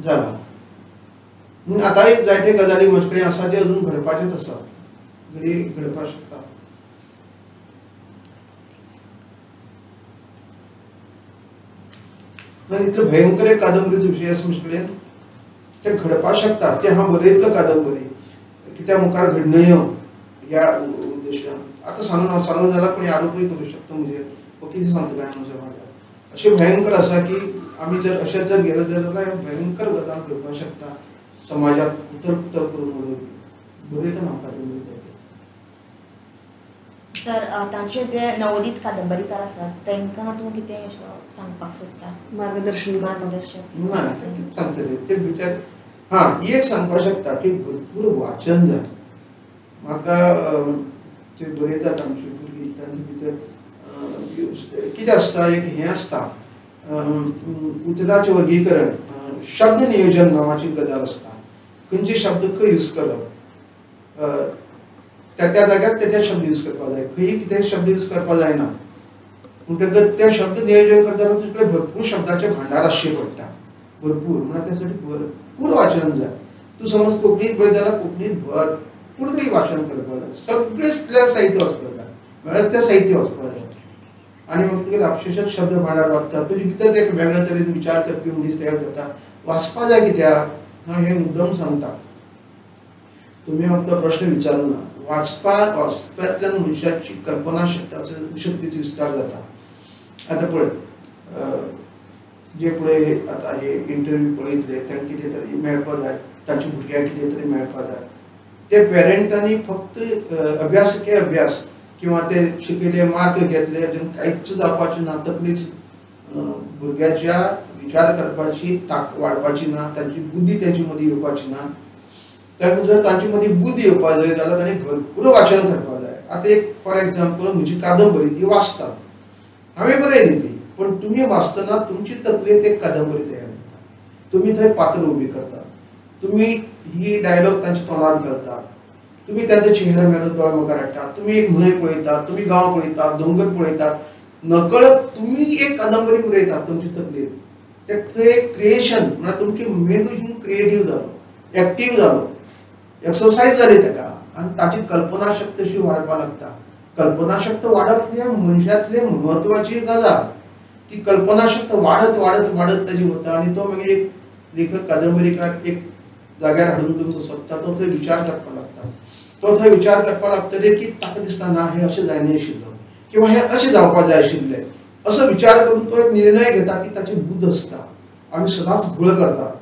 Speaker 3: जालां. म्हणून आतांय जायते गजाली म्हजे कडेन आसा ज्यो अजून घडपाचेच आसा, घडये घडपाक शकता. इतलो भयंकर एक कादंबरीचो विशय आसा म्हजे कडेन, तें घडपाक शकता, तें हांव बरयतलो कादंबरी कित्याक मुखार घडणयो ह्या उद्देशान आतां सांगून सांगून जाल्यार कोणी आरोपूय करूं शकता म्हजेर, हो कितें सांगता काय म्हज्या वाड्यार. अशें भयंकर आसा की आमी जर अशें जर गेले जाल्यार भयंकर गजाल करपाक शकता, समाजाक उतर पुतर करून उडोवपी. बरयतना म्हाका कादंबरी.
Speaker 2: सर, तांचे जे नवोदित कादंबरीकार आसात तांकां तूं कितें अशें सांगपाक सोदता?
Speaker 1: मार्गदर्शन
Speaker 2: मार्गदर्शन
Speaker 3: ना ते कितें सांगतले ते विचार. हां, एक सांगपाक शकता की भरपूर वाचन जाय. म्हाका ते बरयतात आमची भुरगीं, तांचे भितर कितें आसता, एक हें आसता उतराचें वर्गीकरण, शब्द नियोजन नांवाची गजाल आसता. खंयचे शब्द खंय यूज करप, त्या त्या जाग्यार ते ते शब्द यूज करपाक जाय, खंय कितें शब्द यूज करपाक जायना. म्हणटकच ते शब्द नियोजन करतना तुजे कडेन भरपूर शब्दाचें भांडार आसचें पडटा, भरपूर. म्हणल्यार त्या साठी भरपूर वाचन जाय. तूं समज कोंकणींत बरयता जाल्यार कोंकणींत भरपूर तरी वाचन करपाक जाय, सगळें साहित्य वाचपाक जाय, म्हळ्यार तें साहित्य वाचपाक जाय. आनी मागीर तुगेलें अक्षरशः शब्द भांडार वाचता, तुजे भितर एक वेगळे तरेन विचार करपी मनीस तयार जाता. वाचपा जाय कित्याक हांव हें मुद्दम सांगता, तुमी म्हाका प्रश्न विचारलो ना. वाचपांतल्यान मनशाची कल्पना शक्तीचो विस्तार जाता. आतां पळय जे पळय आतां हे इंटरव्यू पळयतले तांकां कितें तरी मेळपाक जाय, तांच्या भुरग्यांक कितें तरी मेळपाक जाय. ते पेरंटांनी फक्त अभ्यास के अभ्यास किंवा ते शिकयले मार्क घेतले अजून कांयच जावपाचें ना. तकलीच भुरग्याच्या विचार करपाची ताक वाडपाची ना, तांची बुद्धी तांचे मदीं येवपाची ना. तांकां जर तांचे मदीं बुद्धी येवपाक जाय जाल्यार तांणी भरपूर वाचन करपाक जाय. आतां एक फॉर एग्जाम्पल म्हजी कादंबरी ती वाचतात, हांवें बरयली ती, पण तुमी वाचतना तुमची तकलेंत एक कादंबरी तयार जाता. तुमी थंय पात्र उबी करतात, तुमी ही डायलॉग तांच्या तोंडांत घालतात, तुमी तांचो चेहरो मेरो दोळ्या मुखार हाडटात, तुमी एक न्हंय पळयतात, तुमी गांव पळयतात, दोंगर पळयतात, नकळत तुमी एक कादंबरी बरयतात तुमचे तकलेंत. ते थंय एक क्रिएशन म्हळ्यार तुमची मेंदू ही क्रिएटीव जालो, एक्टीव जालो, एक्सरसायज जाली ताका, आनी ताची कल्पना शक्त अशी वाडपाक लागता. कल्पना शक्त वाडप हें मनशांतले म्हत्वाची गजाल. ती कल्पना शक्त वाडत वाडत वाडत ताजी वता आनी तो मागीर एक लेखक कादंबरीकार एक जाग्यार हाडून तुमचो सोदता, तो थंय विचार करपाक लागता. तो थंय विचार करपाक लागतले की ताका दिसता ना हें अशें जायना आशिल्लो किंवा हें अशें जावपाक जाय आशिल्लें, असो विचार करून तो एक निर्णय घेता. ती ताची बुद्ध आसता. आमी सदांच घोळ करतात.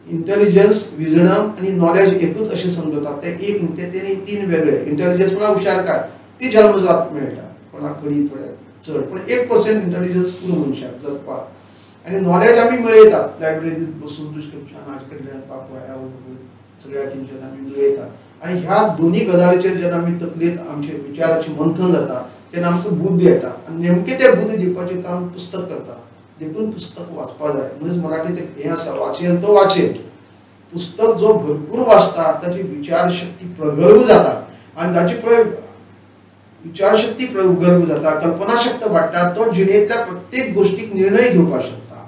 Speaker 3: इंटेलिजन्स, विजडम आनी नॉलेज एकूच अशें समजतात, ते एक न्ही, ते तीन वेगळे. इंटेलिजन्स म्हळ्यार हुशारकाय, ती जल्मजात मेळटा कोणाक थोडी थोड्याक चड, पूण 1% इंटेलिजन्स पुरो मनशाक जगपाक. आनी नॉलेज आमी मेळयतात लायब्ररींत बसून, तुजे हाजे कडल्यान बापाय आवय सगळ्या किंच्यान आमी मेळयतात. आनी ह्या दोनी गजालीचेर जेन्ना आमी तकलेंत आमचे विचाराचें मंथन जाता तेन्ना आमकां बुद्ध येता. आनी नेमकें तें बुद्ध दिवपाचें काम पुस्तक करता. देखून पुस्तक वाचपाक जाय. म्हणून मराठीत एक हें आसा, वाचेल तो वाचेल. पुस्तक जो भरपूर वाचता ताची विचारशक्ती प्रगल्भ जाता, आनी जाची पळय विचारशक्ती प्रगल्भ जाता, कल्पनाशक्त वाडटा, तो जिणेंतल्या प्रत्येक गोष्टीक निर्णय घेवपाक शकता.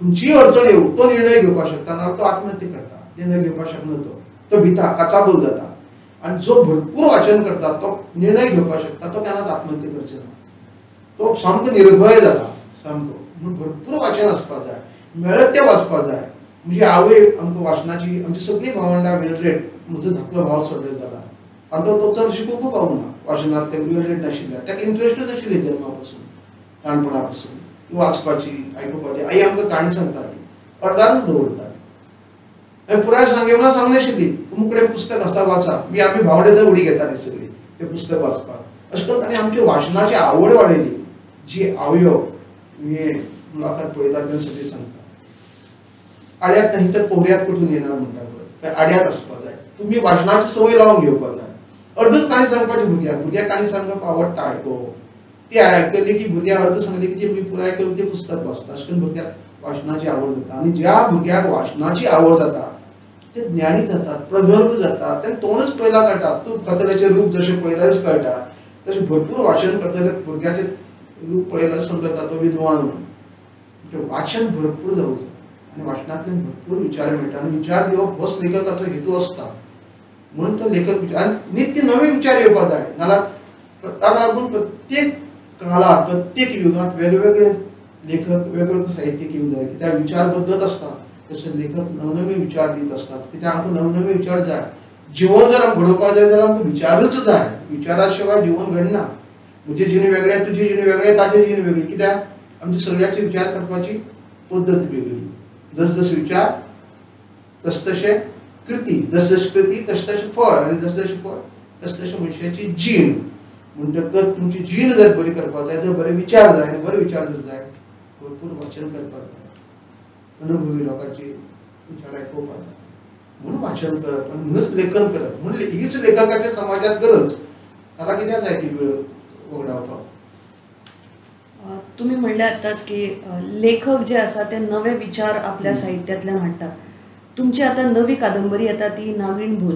Speaker 3: खंयचीय अडचण येवं तो निर्णय घेवपाक शकता, नाजाल्यार तो आत्महत्या करता, निर्णय घेवपाक शकना, तो भिता, काचाबूल जाता. आनी जो भरपूर वाचन करता तो निर्णय घेवपाक शकता, तो केन्नाच आत्महत्या करचो ना, तो सामको निर्भय जाता सामको. म्हणून भरपूर वाचन आसपाक जाय, मेळत तें वाचपाक जाय. म्हणजे आवय आमकां वाचनाची, आमची सगळीं भावंडां वेलरेड, म्हजो धाकलो भाव सोडलो जाला आनी तो चड शिकूंक पावूना वाचनात, ते वेलरेड नाशिल्ल्या, ताका इंट्रस्टूच आशिल्ली जल्मा पासून, ल्हानपणा पासून ती वाचपाची, आयकुपाची. आई आमकां काणी सांगताली, अर्दानच दवरताली, आनी पुराय सांगे म्हणून सांगनाशिल्ली, अमूक कडेन पुस्तक आसा वाचा. बी आमी भावडे थंय उडी घेताली सगळी तें पुस्तक वाचपाक. अशें करून ताणें आमची वाचनाची आवड वाडयली. जी आवयो हे मुलाखत पळयता तेन्ना सगळी सांगता, आड्यात नाही तर पोहऱ्यात कुठून येणार म्हणटा पळय, आड्यात आसपाक जाय. तुमी वाचनाची संवय लावन घेवपाक जाय. अर्दच काणी सांगपाची भुरग्यांक, भुरग्यांक काणी सांगप आवडटा आयकोवप, ती आयकली की भुरग्यांक अर्द सांगली की ती पुराय करून ते पुस्तक वाचता. अशें करून भुरग्यांक वाचनाची आवड जाता. आनी ज्या भुरग्याक वाचनाची आवड जाता ते ज्ञानी जातात, प्रगल्भ जातात, तें तोंडच पळयल्यार कळटा. तूं खातल्याचें रूप जशें पळयल्यारच कळटा, तशें भरपूर वाचन करतले भुरग्याचें रूप पळयल्यार समजता तो विद्वान म्हणून. म्हणजे वाचन भरपूर जावं जाय आनी वाचनांतल्यान भरपूर विचार मेळटा. आनी विचार दिवप होच लेखकाचो हेतू आसता, म्हणून तो लेखक विचार आनी नित्य नवे विचार येवपाक जाय. नाल्यार ताका लागून प्रत्येक काळात, प्रत्येक युगात वेगवेगळे लेखक, वेगवेगळे साहित्यीक येवंक जाय. कित्याक विचार बदलत आसता, तशें लेखक नवनवे विचार दीत आसतात. कित्याक आमकां नवनवे विचार जाय. जीवन जर आमकां घडोवपाक जाय जाल्यार आमकां विचारूच जाय. विचारा शिवाय जीवन घडना. म्हजी जिणी वेगळी, तुजी जिणी वेगळी, ताजी जिणी वेगळी. कित्याक आमची सगळ्याचे विचार करपाची पद्दत वेगळी. जस जसो विचार तस तशें कृती, जस जशी कृती तशें तशें फळ, आनी जस जशें फळ तस तशें मनशाची जीण. म्हणटकच तुमची जीण जर बरी करपाक जाय जर बरे विचार जाय, आनी बरे विचार जर जाय भरपूर वाचन करपाक जाय, अनुभवी लोकांचे विचार आयकुपाक जाय. म्हणून वाचन करप आनी म्हणूनच लेखन करप, म्हणून हीच लेखकाच्या समाजात गरज. ताका कित्याक जाय ती वेळ वगडावपाक.
Speaker 1: तुमी म्हणले आतांच की लेखक जे आसा ते नवे विचार आपल्या साहित्यांतल्यान हाडटात. तुमची आतां नवी कादंबरी येता ती नावीण भूल.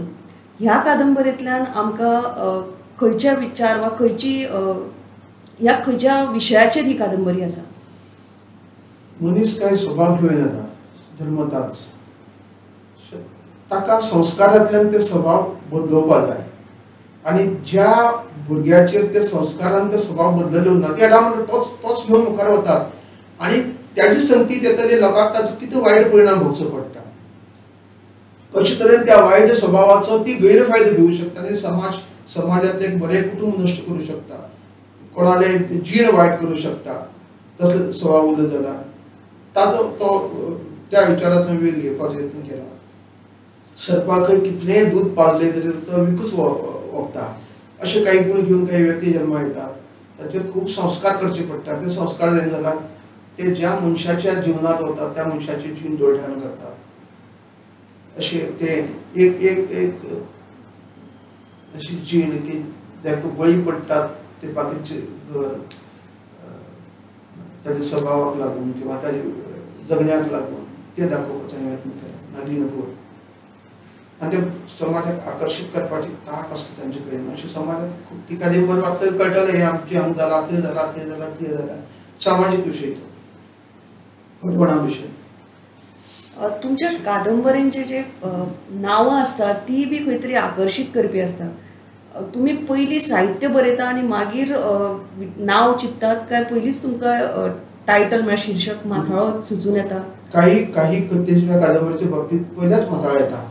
Speaker 1: ह्या कादंबरींतल्यान आमकां खंयचे विचार वा खंयची ह्या खंयच्या विशयाचेर ही कादंबरी आसा?
Speaker 3: मनीस काय स्वभाव घेवन येता जन्मताच, ताका संस्कारांतल्यान ते स्वभाव बदलोवपाक जाय. आनी ज्या भुरग्याचेर ते संस्कारान ते स्वभाव बदलले ना ते म्हणटा तोच तोच घेवन मुखार वतात आनी त्याची संगतीत येतले लोकांक ताचो कितें वायट परिणाम भोगचो पडटा. कशे तरेन त्या वायट स्वभावाचो ती गैरफायदो घेवंक शकता आनी समाजांतलें एक बरें कुटूंब नश्ट करूं शकता, कोणाले जीण वायट करूं शकता. तसलो स्वभाव उरलो जाल्यार ताचो तो त्या विचाराचो वेध घेवपाचो यत्न केला. सर्पाकय कितलेंय दूद पाजलें तरी तो विकूच वखता. अशे काही गुण घेवन काही व्यक्ती जन्मा येतात, ताचेर खूब संस्कार करचे पडटा. ते संस्कार जायना जाल्यार ते ज्या मनशाच्या जिवनांत वतात त्या मनशाची जीण दोळठ्यान करतात. अशें ते एक एक एक अशी जीण की ताका बळी पडटात ते बाकीचे घर ताच्या स्वभावाक लागून किंवा ताच्या जगण्याक लागून ते दाखोवपाचो यत्न केला नागीण भूल. आनी ते समाजाक आकर्शीत करपाची तांक आसता तांचे कडेन. अशें समाजात खूब ती कादंबरी वाचतकच कळटलें हें आमचें हांगा जालां, थंय जालां, थंय जालां, थंय जालां. सामाजीक विशय तो, फटवणा विशय.
Speaker 1: तुमच्या कादंबऱ्यांचे जे नांवां आसतात ती बी खंय तरी आकर्शीत करपी आसता. तुमी पयलीं साहित्य बरयता आनी मागीर नांव चिंततात काय पयलींच तुमकां टायटल म्हळ्यार शीर्षक माथाळो सुचून येता?
Speaker 3: काही काही कथेच्या कादंबरीच्या बाबतीत पयल्याच माथाळो येता,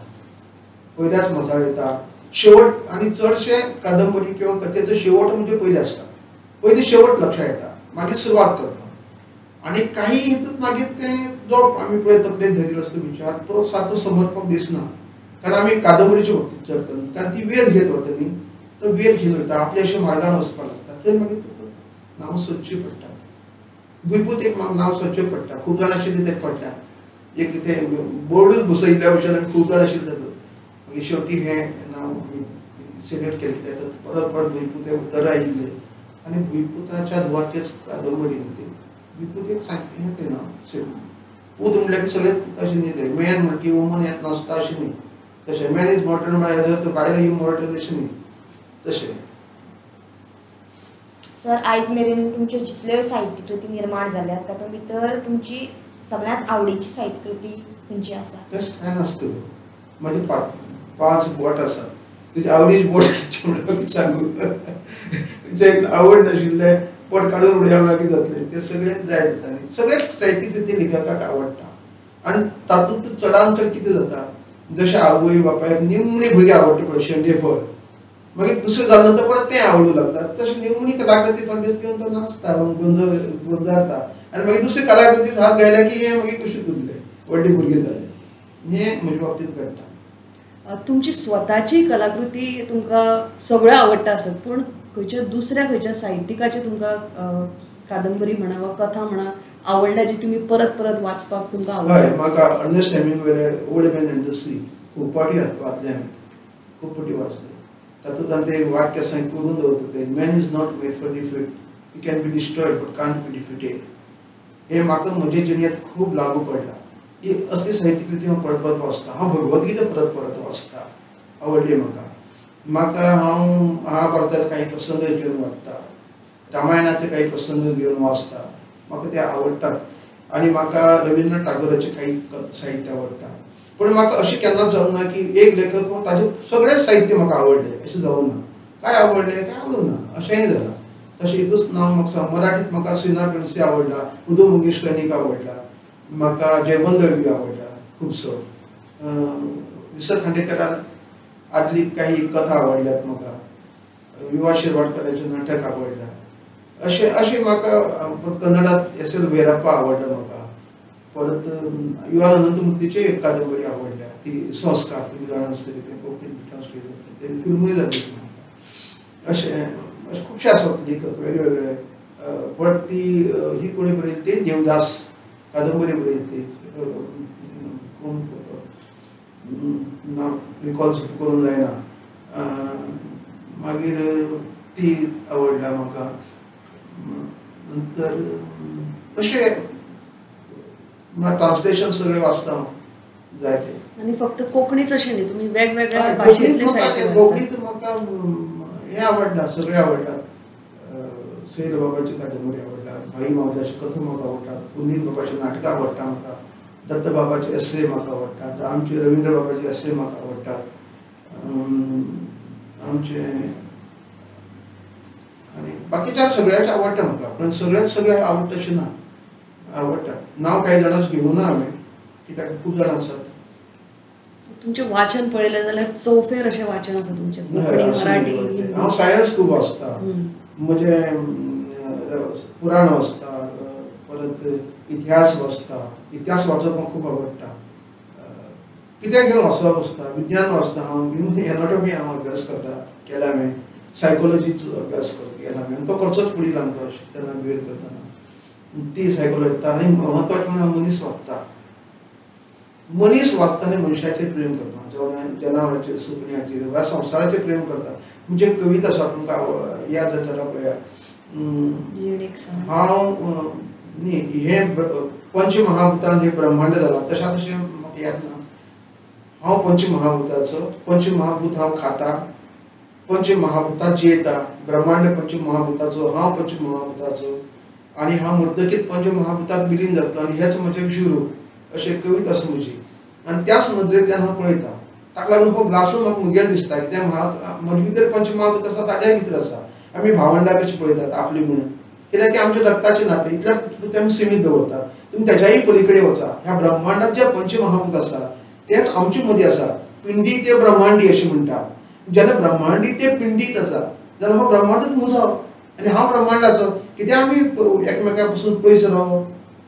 Speaker 3: पयल्याच माथाळो येता. शेवट आनी चडशे कादंबरी किंवा कथेचो शेवट म्हणजे पयले आसता. पयलीं शेवट लक्षात येता, मागीर सुरवात करता. आनी काही हितूंत मागीर ते जो आमी पळय तकलेन धरिल्लो आसता विचार तो सारको समर्पक दिसना. कारण आमी कादंबरीच्या बाबतीत चड करना, कारण ती वेध घेत वता न्ही, तो वेध घेवन वयता, आपल्या अशें मार्गान वचपाक लागता. थंय मागीर तुका नांव सोदचें पडटा. भुलपूत एक नांव सोदचें पडटा. खूब जाण आशिल्ले तेका फाटल्यान एक तें बोर्डूच बसयिल्ल्या भशेन आमी खूब जाण आशिल्ले तातूंत. मागीर शेवटी हें नांव आमी सिलेक्ट केलें कित्याक तर परत परत भुंयपूत हें उतर आयिल्लें आनी भुंयपुताच्या धुवाचेच कादंबरी न्ही ती. भुंयपूत एक सारकें हें तें नांव. पूत म्हणल्यार की सगळें अशें न्ही तें. मॅन म्हणटा की वुमन येत नासता अशें न्ही, तशें मॅन is mortal म्हणल्यार जर तर बायलां इमॉर्टल अशें न्ही तशें.
Speaker 2: सर, आयज मेरेन तुमच्यो जितल्यो साहित्यकृती निर्माण जाल्यात तातूंत भितर तुमची सगळ्यांत आवडीची साहित्यकृती खंयची आसा?
Speaker 3: तशें कांय नासता. म्हजे 5 बोट आसा. तुजी आवडीची बोट खंयची म्हणल्यार सांगू, तुमचें आवड नाशिल्लें बोट काडून उडया म्हणल्यार कितें जातलें? तें सगळें जाय जाता न्ही. सगळेच साहित्यकृती लेखकाक आवडटा. आनी तातूंत चडान चड कितें जाता, जशें आवय बापायक निमणी भुरगीं आवडटा पळय शेंडे फळ, मागीर दुसरें जालें नंतर परत तें आवडूंक लागता. तशें निमणी कलाकृती थोडे दीस घेवन तो नाचता, गोंजारता आनी मागीर दुसरी कलाकृतीक हात घायल्या की हें मागीर कुशीक उरलें, व्हडलीं भुरगीं जालें. हें म्हजे बाबतींत घडटा.
Speaker 1: तुमची स्वताची कलाकृती तुमकां सगळ्यो आवडटा आसत, पूण खंयच्या दुसऱ्या खंयच्या साहित्यिकाची तुमकां कादंबरी म्हणा वा कथा म्हणा आवडल्या जी तुमी परत परत वाचपाक तुमकां आवडटा?
Speaker 3: हय, म्हाका Ernest हेमिंग्वेले Old Man and the Sea खूब फावटी वाचलें हांवें, खूब फावटी वाचलें. तातूंत आनी तें वाक्य आसा करून दवरता तें, man is not made for defeat, he can be destroyed but can't be defeated. हें म्हाका म्हजे जिणेंत खूब लागू पडलां. ही असली साहित्यकृती हांव परत परत वाचता. हांव भगवद्गीता परत परत वाचता, आवडली म्हाका. म्हाका हांव महाभारताचे काही प्रसंग घेवन वाचता, रामायणाचे काही प्रसंग घेवन वाचता, म्हाका ते आवडटात. आनी म्हाका रविंद्रनाथ टागोराचें काही साहित्य आवडटा. पूण म्हाका अशें केन्नाच जावंक ना की एक लेखक ताजें सगळेंच साहित्य म्हाका आवडलें अशें जावंक ना. कांय आवडलें कांय आवडूंक ना अशेंय जालां. तशें एकूच नांव म्हाका सांग, मराठीत म्हाका सिना पेंडसे आवडला, उदो मंगेश कर्णीक आवडला, म्हाका जयवंत दळवी आवडला खुबसो, वि स खांडेकरान आदली काही कथा आवडल्यात म्हाका, विवा शिरवाडकराचें नाटक आवडलां, अशें अशें म्हाका कन्नडात एस एल भैरप्पा आवडला म्हाका, परत you are अनंतमूर्तीची एक कादंबरी आवडल्या ती संस्कार, तुमी जाणा आसतली, तें कोंकणी ट्रान्सलेट जाता, ते फिल्मूय जाली दिसता म्हाका. अशें अशें खुबशे आसात लेखक वेगळे वेगळे. परत ती ही कोणी बरयली ती देवदास कादंबरी बरयली ती कोण नांव रिकॉल करूंक जायना, मागीर ती आवडल्या म्हाका. नंतर अशें ट्रान्सलेशन सगळें वाचता हांव जायते.
Speaker 1: आनी फक्त कोंकणीच अशें न्ही, तुमी वेगवेगळ्या भाशेंतलें साहित्य वाचता.
Speaker 3: कोंकणीत म्हाका हें आवडटा, सगळें आवडटा. सैल बाबाची कादंबरी आवडटा, भाई मावजाची कथा म्हाका आवडटा, पुनीत बाबाची नाटकां आवडटा म्हाका, दत्त बाबाचे एसे म्हाका आवडटात, आमचे रवींद्र बाबाचे एसे म्हाका आवडटात, आमचे आनी बाकीच्या सगळ्याचे आवडटा म्हाका, पण सगळ्यात सगळ्या आवडटा अशें ना, आवडटात. नांव कांय जाणांच घेवना हांवें कित्याक खूब जाणां आसात.
Speaker 1: तुमचें वाचन पळयलें जाल्यार चौफेर अशें वाचन आसा तुमचें, कोंकणी, मराठी.
Speaker 3: हांव सायन्स खूब वाचता, म्हजें पुराण वाचता, परत इतिहास वाचता. इतिहास वाचप म्हाका खूब आवडटा, कित्याक घेवन वाचपाक वचता, विज्ञान वाचता हांव, एनाटॉमी हांव अभ्यास करता केला हांवें, सायकोलॉजीचो अभ्यास केला हांवें, तो करचोच पडिल्लो आमकां शिकतना, बी एड करतना ती सायकोलॉजी. आनी म्हत्वाचें म्हणल्यार मनीस वाचता, मनीस वाचतना मनशाचेर प्रेम करता, जनावरांचेर, सुकण्याचेर, ह्या संवसाराचेर प्रेम करता. म्हणजे कविता आसा तुमकां याद जाता पळया, हांव न्ही हें पंचमहाभूतान हें ब्रह्मांड जालां तशें तशें म्हाका याद ना. हांव पंचमहाभूताचो, पंचमहाभूत हांव खाता, पंचमहाभूतात जियेता, ब्रह्मांड पंचमहाभूताचो, हांव पंचमहाभूताचो, आनी हांव मर्दकीत पंचमहाभूतात विलीन जातलो आनी हेच म्हजें विश्वरूप, अशें कविता आसा म्हजी. आनी त्याच नदरेंतल्यान हांव पळयता. ताका लागून हो ग्लासूय म्हाका मुगेलो दिसता, कित्याक म्हाका म्हजे भितर पंचमहाभूत आसा, ताज्याय भितर आसा. आमी भावंडां कशी पळयतात आपली म्हणून, कित्याक की आमच्या रक्ताचें नातें इतल्या आमी सिमीत दवरतात. तुमी ताज्याय पलीकडे वचा, ह्या ब्रह्मांडात जे पंचमहाभूत आसा तेच आमचे मदीं आसा. पिंडी ते ब्रह्मांडी अशें म्हणटा, जेन्ना ब्रह्मांडी ते पिंडीत आसा जाल्यार हो ब्रह्मांडूच म्हजो आनी हांव ब्रह्मांडाचो. कित्याक आमी एकमेका पसून पयस रावप,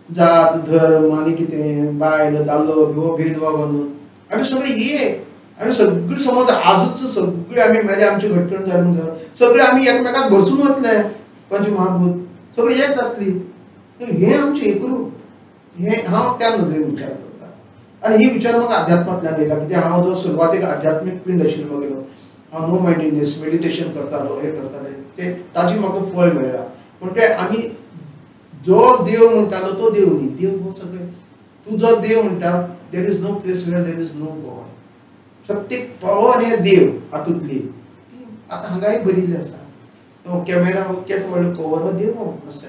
Speaker 3: जात धर्म आनी कितें बायल दादलो हो भेदभाव बांदून आमी सगळे एक, आमी सगळी समज आजच सगळे आमी मेले, आमचें घट्टण जालें म्हणून सगळे आमी एकमेकाक भरसून वतले, पंचमहाभूत सगळी एक जातली. तर हें आमचें एकरूप, हें हांव त्या नदरेन विचार करता. आनी ही विचार म्हाका अध्यात्मांतल्यान येयला, कित्याक हांव जो सुरवातेक आध्यात्मीक पिंड आशिल्लो गेलो, हांव नो मायंडेडनेस मेडिटेशन करतालो, हें करतालें, ते ताजें म्हाका फळ मेळ्ळां. पूण ते आमी जो देव म्हणटालो तो देव न्ही, देव हो सगळें. तूं जो देव म्हणटा, there is no place where there is no God. प्रत्येक पॉवर हे देव हातूंतली ती आतां हांगाय भरिल्ली आसा. तो कॅमेरा हो केदो व्हडलो पॉवर हो देव आसा,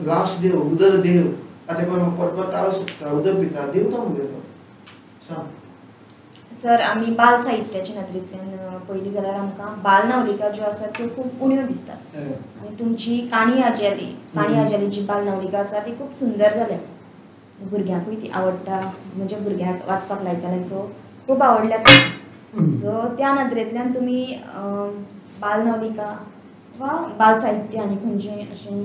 Speaker 3: ग्लास देव, उदक देव. आतां पळय पोटभर ताळो सुकता, उदक पिता, देव तो मुगेलो. सांग
Speaker 2: सर, आमी बाल साहित्याच्या नदरेंतल्यान पळयली जाल्यार आमकां बाल नवलिका ज्यो आसात त्यो खूब उण्यो दिसतात. आनी तुमची काणी आज्याली, काणी आज्याली जी बाल नवलिका आसा ती खूब सुंदर जाल्या, भुरग्यांकूय ती आवडटा, म्हणजे भुरग्यांक वाचपाक लायताले, सो खूब आवडल्या ती. सो त्या नदरेंतल्यान तुमी बाल नवलिका वा बाल साहित्य आनी खंयचें अशें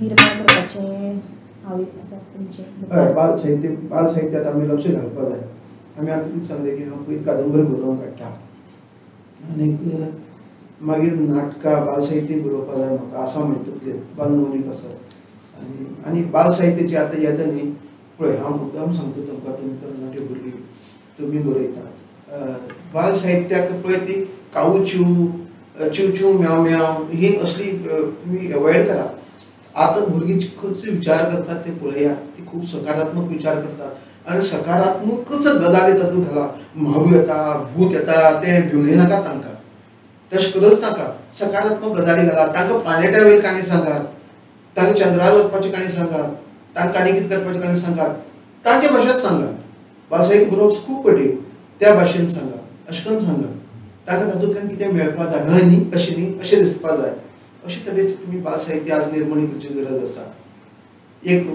Speaker 2: निर्माण करपाचें हावेस आसा तुमचें?
Speaker 3: हय, बाल साहित्य, बाल साहित्यांत आमी लक्ष घालपाक जाय. आमी आतां कितें सांगलें की हांव पयलीं कादंबरी बरोवन काडटा आनीक मागीर नाटकां, बाल साहित्य बरोवपाक जाय म्हाका, आसा म्हजे तकलेंत बाल नवलिका आसा. आनी आनी बाल साहित्याची आतां येता न्ही पळय, हांव मुद्दाम सांगता तुमकां, तुमी तरणाटे भुरगीं तुमी बरयतात बाल साहित्याक पळय, ती काऊ चिव चिव चिव म्याव म्याव ही असली तुमी एवॉयड करात. आतां भुरगीं खंयचे विचार करतात ते पळयात, ती खूब सकारात्मक विचार करतात आनी सकारात्मकच गजाली तातूंत घाला. म्हारू येता, भूत येता, तें भिवणे नाका तांकां, तशें करच नाका. सकारात्मक गजाली घालात तांकां, प्लॅनेटा वयली काणी सांगात, तांकां चंद्रार वचपाची काणी सांगात, तांकां आनी कितें करपाची काणी सांगात, तांचे भाशेंत सांगात. बाल साहित्य बरोवप खूब कठीण, त्या भाशेन सांगात, अशें करून सांगात, तांकां तातूंतल्यान कितें मेळपाक जाय, हय न्ही, अशें न्ही, अशें दिसपाक जाय. अशे तरेची तुमी बाल साहित्य आज निर्मणी करची गरज आसा. एक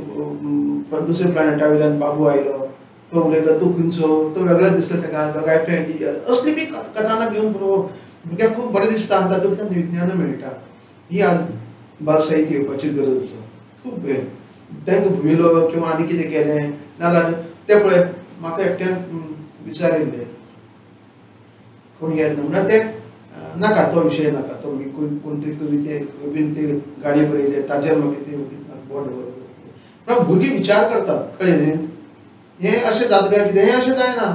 Speaker 3: दुसऱ्या प्लॅनेटा वयल्यान बाबू आयलो, तो उलयलो तूं खंयचो तो वेगळेच दिसता ताका दोगांय फ्रेंड असली बी कथानक घेवन बरोवप भुरग्यांक खूब बरें दिसता आनी तातूंतल्यान विज्ञान मेळटा. ही आज बाल साहित्य येवपाची गरज आसा. खूब हें तांकां भुयलो किंवा आनी कितें केलें नाजाल्यार तें पळय म्हाका एकट्यान विचारिल्लें कोण गेले ना म्हणल्यार तें नाका तो विशय नाका तो कोण तरी कविते कवीन ते गाणी बरयले ताजेर मागीर ते बोट दवरप. भुरगीं विचार करतात कळ्ळें न्ही हें अशें जाता काय कितें हें अशें जायना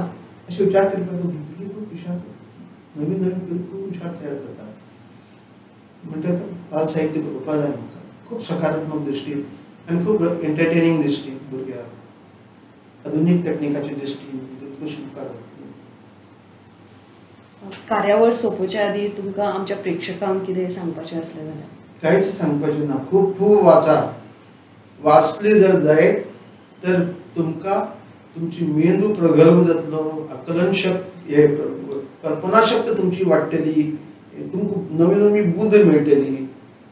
Speaker 3: अशें विचार करपाक भुरगीं खूब विचार नवीन नवीन पिळगी खूब विचार तयार जाता. म्हणटकच बाल साहित्य बरोवपाक जाय म्हाका खूब सकारात्मक दृश्टी आनी खूब एंटरटेनिंग दृश्टी भुरग्यांक आधुनीक टेक्निकाची दृश्टी कशी मुखार वतली.
Speaker 1: कार्यावळ सोंपोवच्या आदी तुमकां आमच्या प्रेक्षकांक कितें सांगपाचें आसलें जाल्यार?
Speaker 3: कांयच सांगपाचें ना. खूब खूब वाचा. वाचली जर जायत तर तुमकां तुमची मेंदू प्रगल्भ जातलो, आकलन शक्त हे कल्पना शक्त तुमची वाडटली, तुमकां नवी नवी बुद्ध मेळटली.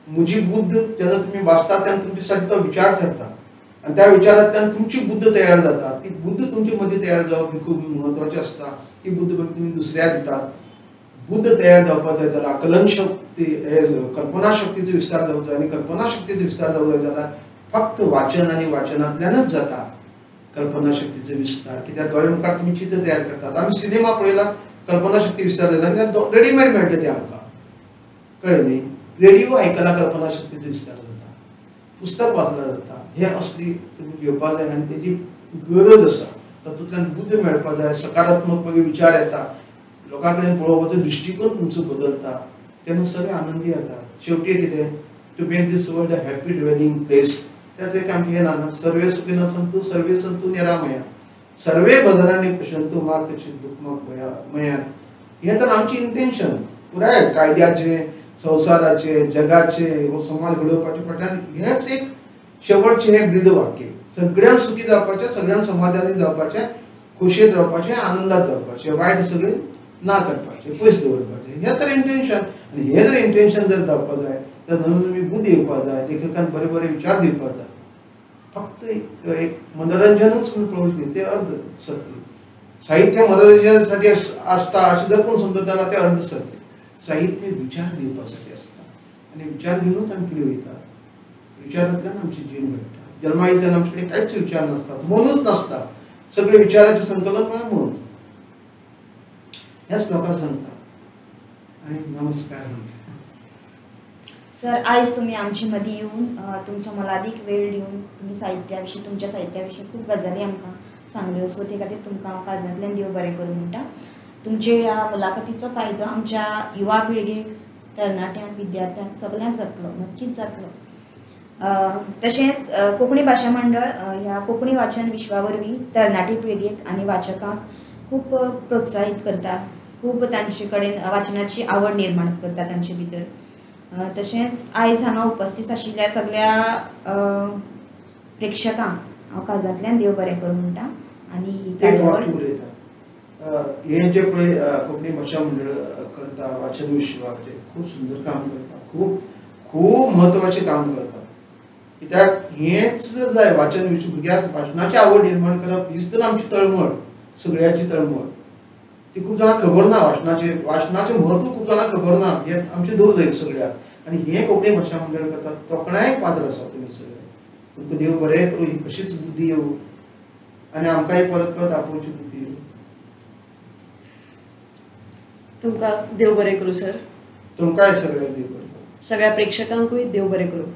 Speaker 3: म्हजी बुद्ध जेन्ना तुमी वाचता तेन्ना तुमचे साठी तो विचार थारता आनी त्या विचारांतल्यान तुमची बुद्ध तयार जाता. ती बुद्ध तुमचे मदीं तयार जावप ही खूब म्हत्वाची आसता. ती बुद्ध तुमी दुसऱ्या दितात. बुद्ध तयार जावपाक जाय जाल्यार आकलन शक्ती कल्पना शक्तीचो विस्तार जावंक जाय आनी कल्पना शक्तीचो विस्तार जावंक जाय जाल्यार फक्त वाचन आनी वाचनांतल्यानच जाता कल्पना शक्तीचो विस्तार. कित्याक दोळे मुखार तुमी चित्र तयार करतात. आमी सिनेमा पळयला कल्पना शक्ती विस्तार जाता कित्याक रेडीमेड मेळटा तें आमकां कळ्ळें न्ही. रेडियो आयकला कल्पना शक्तीचो विस्तार जाता, पुस्तक वाचल्यार जाता. हे असली तुमी घेवपाक जाय आनी तेजी गरज आसा. तातूंतल्यान बुद्ध मेळपाक जाय, सकारात्मक मागीर विचार येता, लोकां कडेन पळोवपाचो दृश्टिकोन तुमचो बदलता, तेन्ना सगळे आनंदी जाता. शेवटी कितें to make this world a happy dwelling place. त्याच एक आमचें हें ना सर्वे सुखिनः संतु सर्वे संतु निरामया सर्वे भद्राणि पश्यन्तु मा कश्चित् दुःखं मया. हें तर आमचें इंटेन्शन पुराय कायद्याचें संवसाराचें जगाचें हो समाज घडोवपाचे फाटल्यान हेंच एक शेवटचें हें ब्रीद वाक्य. सगळ्यांक सुखी जावपाचें, सगळ्यांक समाधानी जावपाचें, खोशयेंत रावपाचें, आनंदांत जावपाचें, वायट सगळें ना करपाचें, पयस दवरपाचें. हें तर इंटेन्शन. आनी हें जर इंटेन्शन जर जावपाक जाय तर नवी नवी बुद्ध येवपाक जाय, लेखकान बरे बरे विचार दिवपाक जाय. फक्त एक मनोरंजनच म्हणून पळोवचें न्ही, तें अर्ध सत्य. साहित्य मनोरंजनासाठी आसता अशें जर कोण समजत जाल्यार तें अर्ध सत्य. साहित्य विचार दिवपासाठी आसता आनी विचार घेवनूच आमी फुडें वयतात. विचारांतल्यान आमची जीण घडटा. जल्मा येतना आमचे कडेन कांयच विचार नासतात, मनूच नासता. सगळे विचाराचें संकलन म्हळ्यार मन. ह्याच लोकांक सांगता आनी नमस्कार म्हणटा.
Speaker 2: सर, आयज तुमी आमचे मदीं येवन तुमचो मोलादीक वेळ दिवन तुमी साहित्या विशीं तुमच्या साहित्या विशीं खूब गजाली आमकां सांगल्यो. सो ते खातीर तुमकां हांव काळजांतल्यान देव बरें करूं म्हणटा. तुमचे ह्या मुलाखतीचो फायदो आमच्या युवा पिळगेक, तरणाट्यांक, विद्यार्थ्यांक सगल्यांक जातलो, नक्कीच जातलो. तशेंच कोंकणी भाशा मंडळ ह्या कोंकणी वाचन विश्वा वरवीं तरणाटे पिळगेक आनी वाचकांक खूब प्रोत्साहीत करता, खूब तांचे कडेन वाचनाची आवड निर्माण करता तांचे भितर. तशेंच आयज हांगा उपस्थीत आशिल्ल्या सगळ्या प्रेक्षकांक हांव काळजांतल्यान देव बरें करूं म्हणटा. आनी
Speaker 3: एक वाक्य उलयता, हें जें पळय कोंकणी भाशा मंडळ करता वाचन विश्वाचें खूब सुंदर काम करता, खूब खूब म्हत्वाचें काम करता. कित्याक हेंच जर जाय वाचन विश्व भुरग्यांक वाचनाची आवड निर्माण करप हीच तर आमची तळमळ, सगळ्याची तळमळ. ती खूब जाणांक खबर ना, वाचनाचें वाचनाचें म्हत्व खूब जाणांक खबर ना, हें आमचें दुर्दैव सगळ्याक. आनी हें कोंकणी भाशा मंडळ करता, तोखणायेक पात्र आसा तुमी सगळे. तुमकां देव बरें करूं, ही अशीच बुद्धी येवं आनी आमकांय परत परत आपोवची बुद्धी येवं.
Speaker 1: तुमकां देव बरें करूं सर.
Speaker 3: तुमकांय सगळ्यांक देव बरें करूं.
Speaker 1: सगळ्या प्रेक्षकांकूय देव बरें करूं.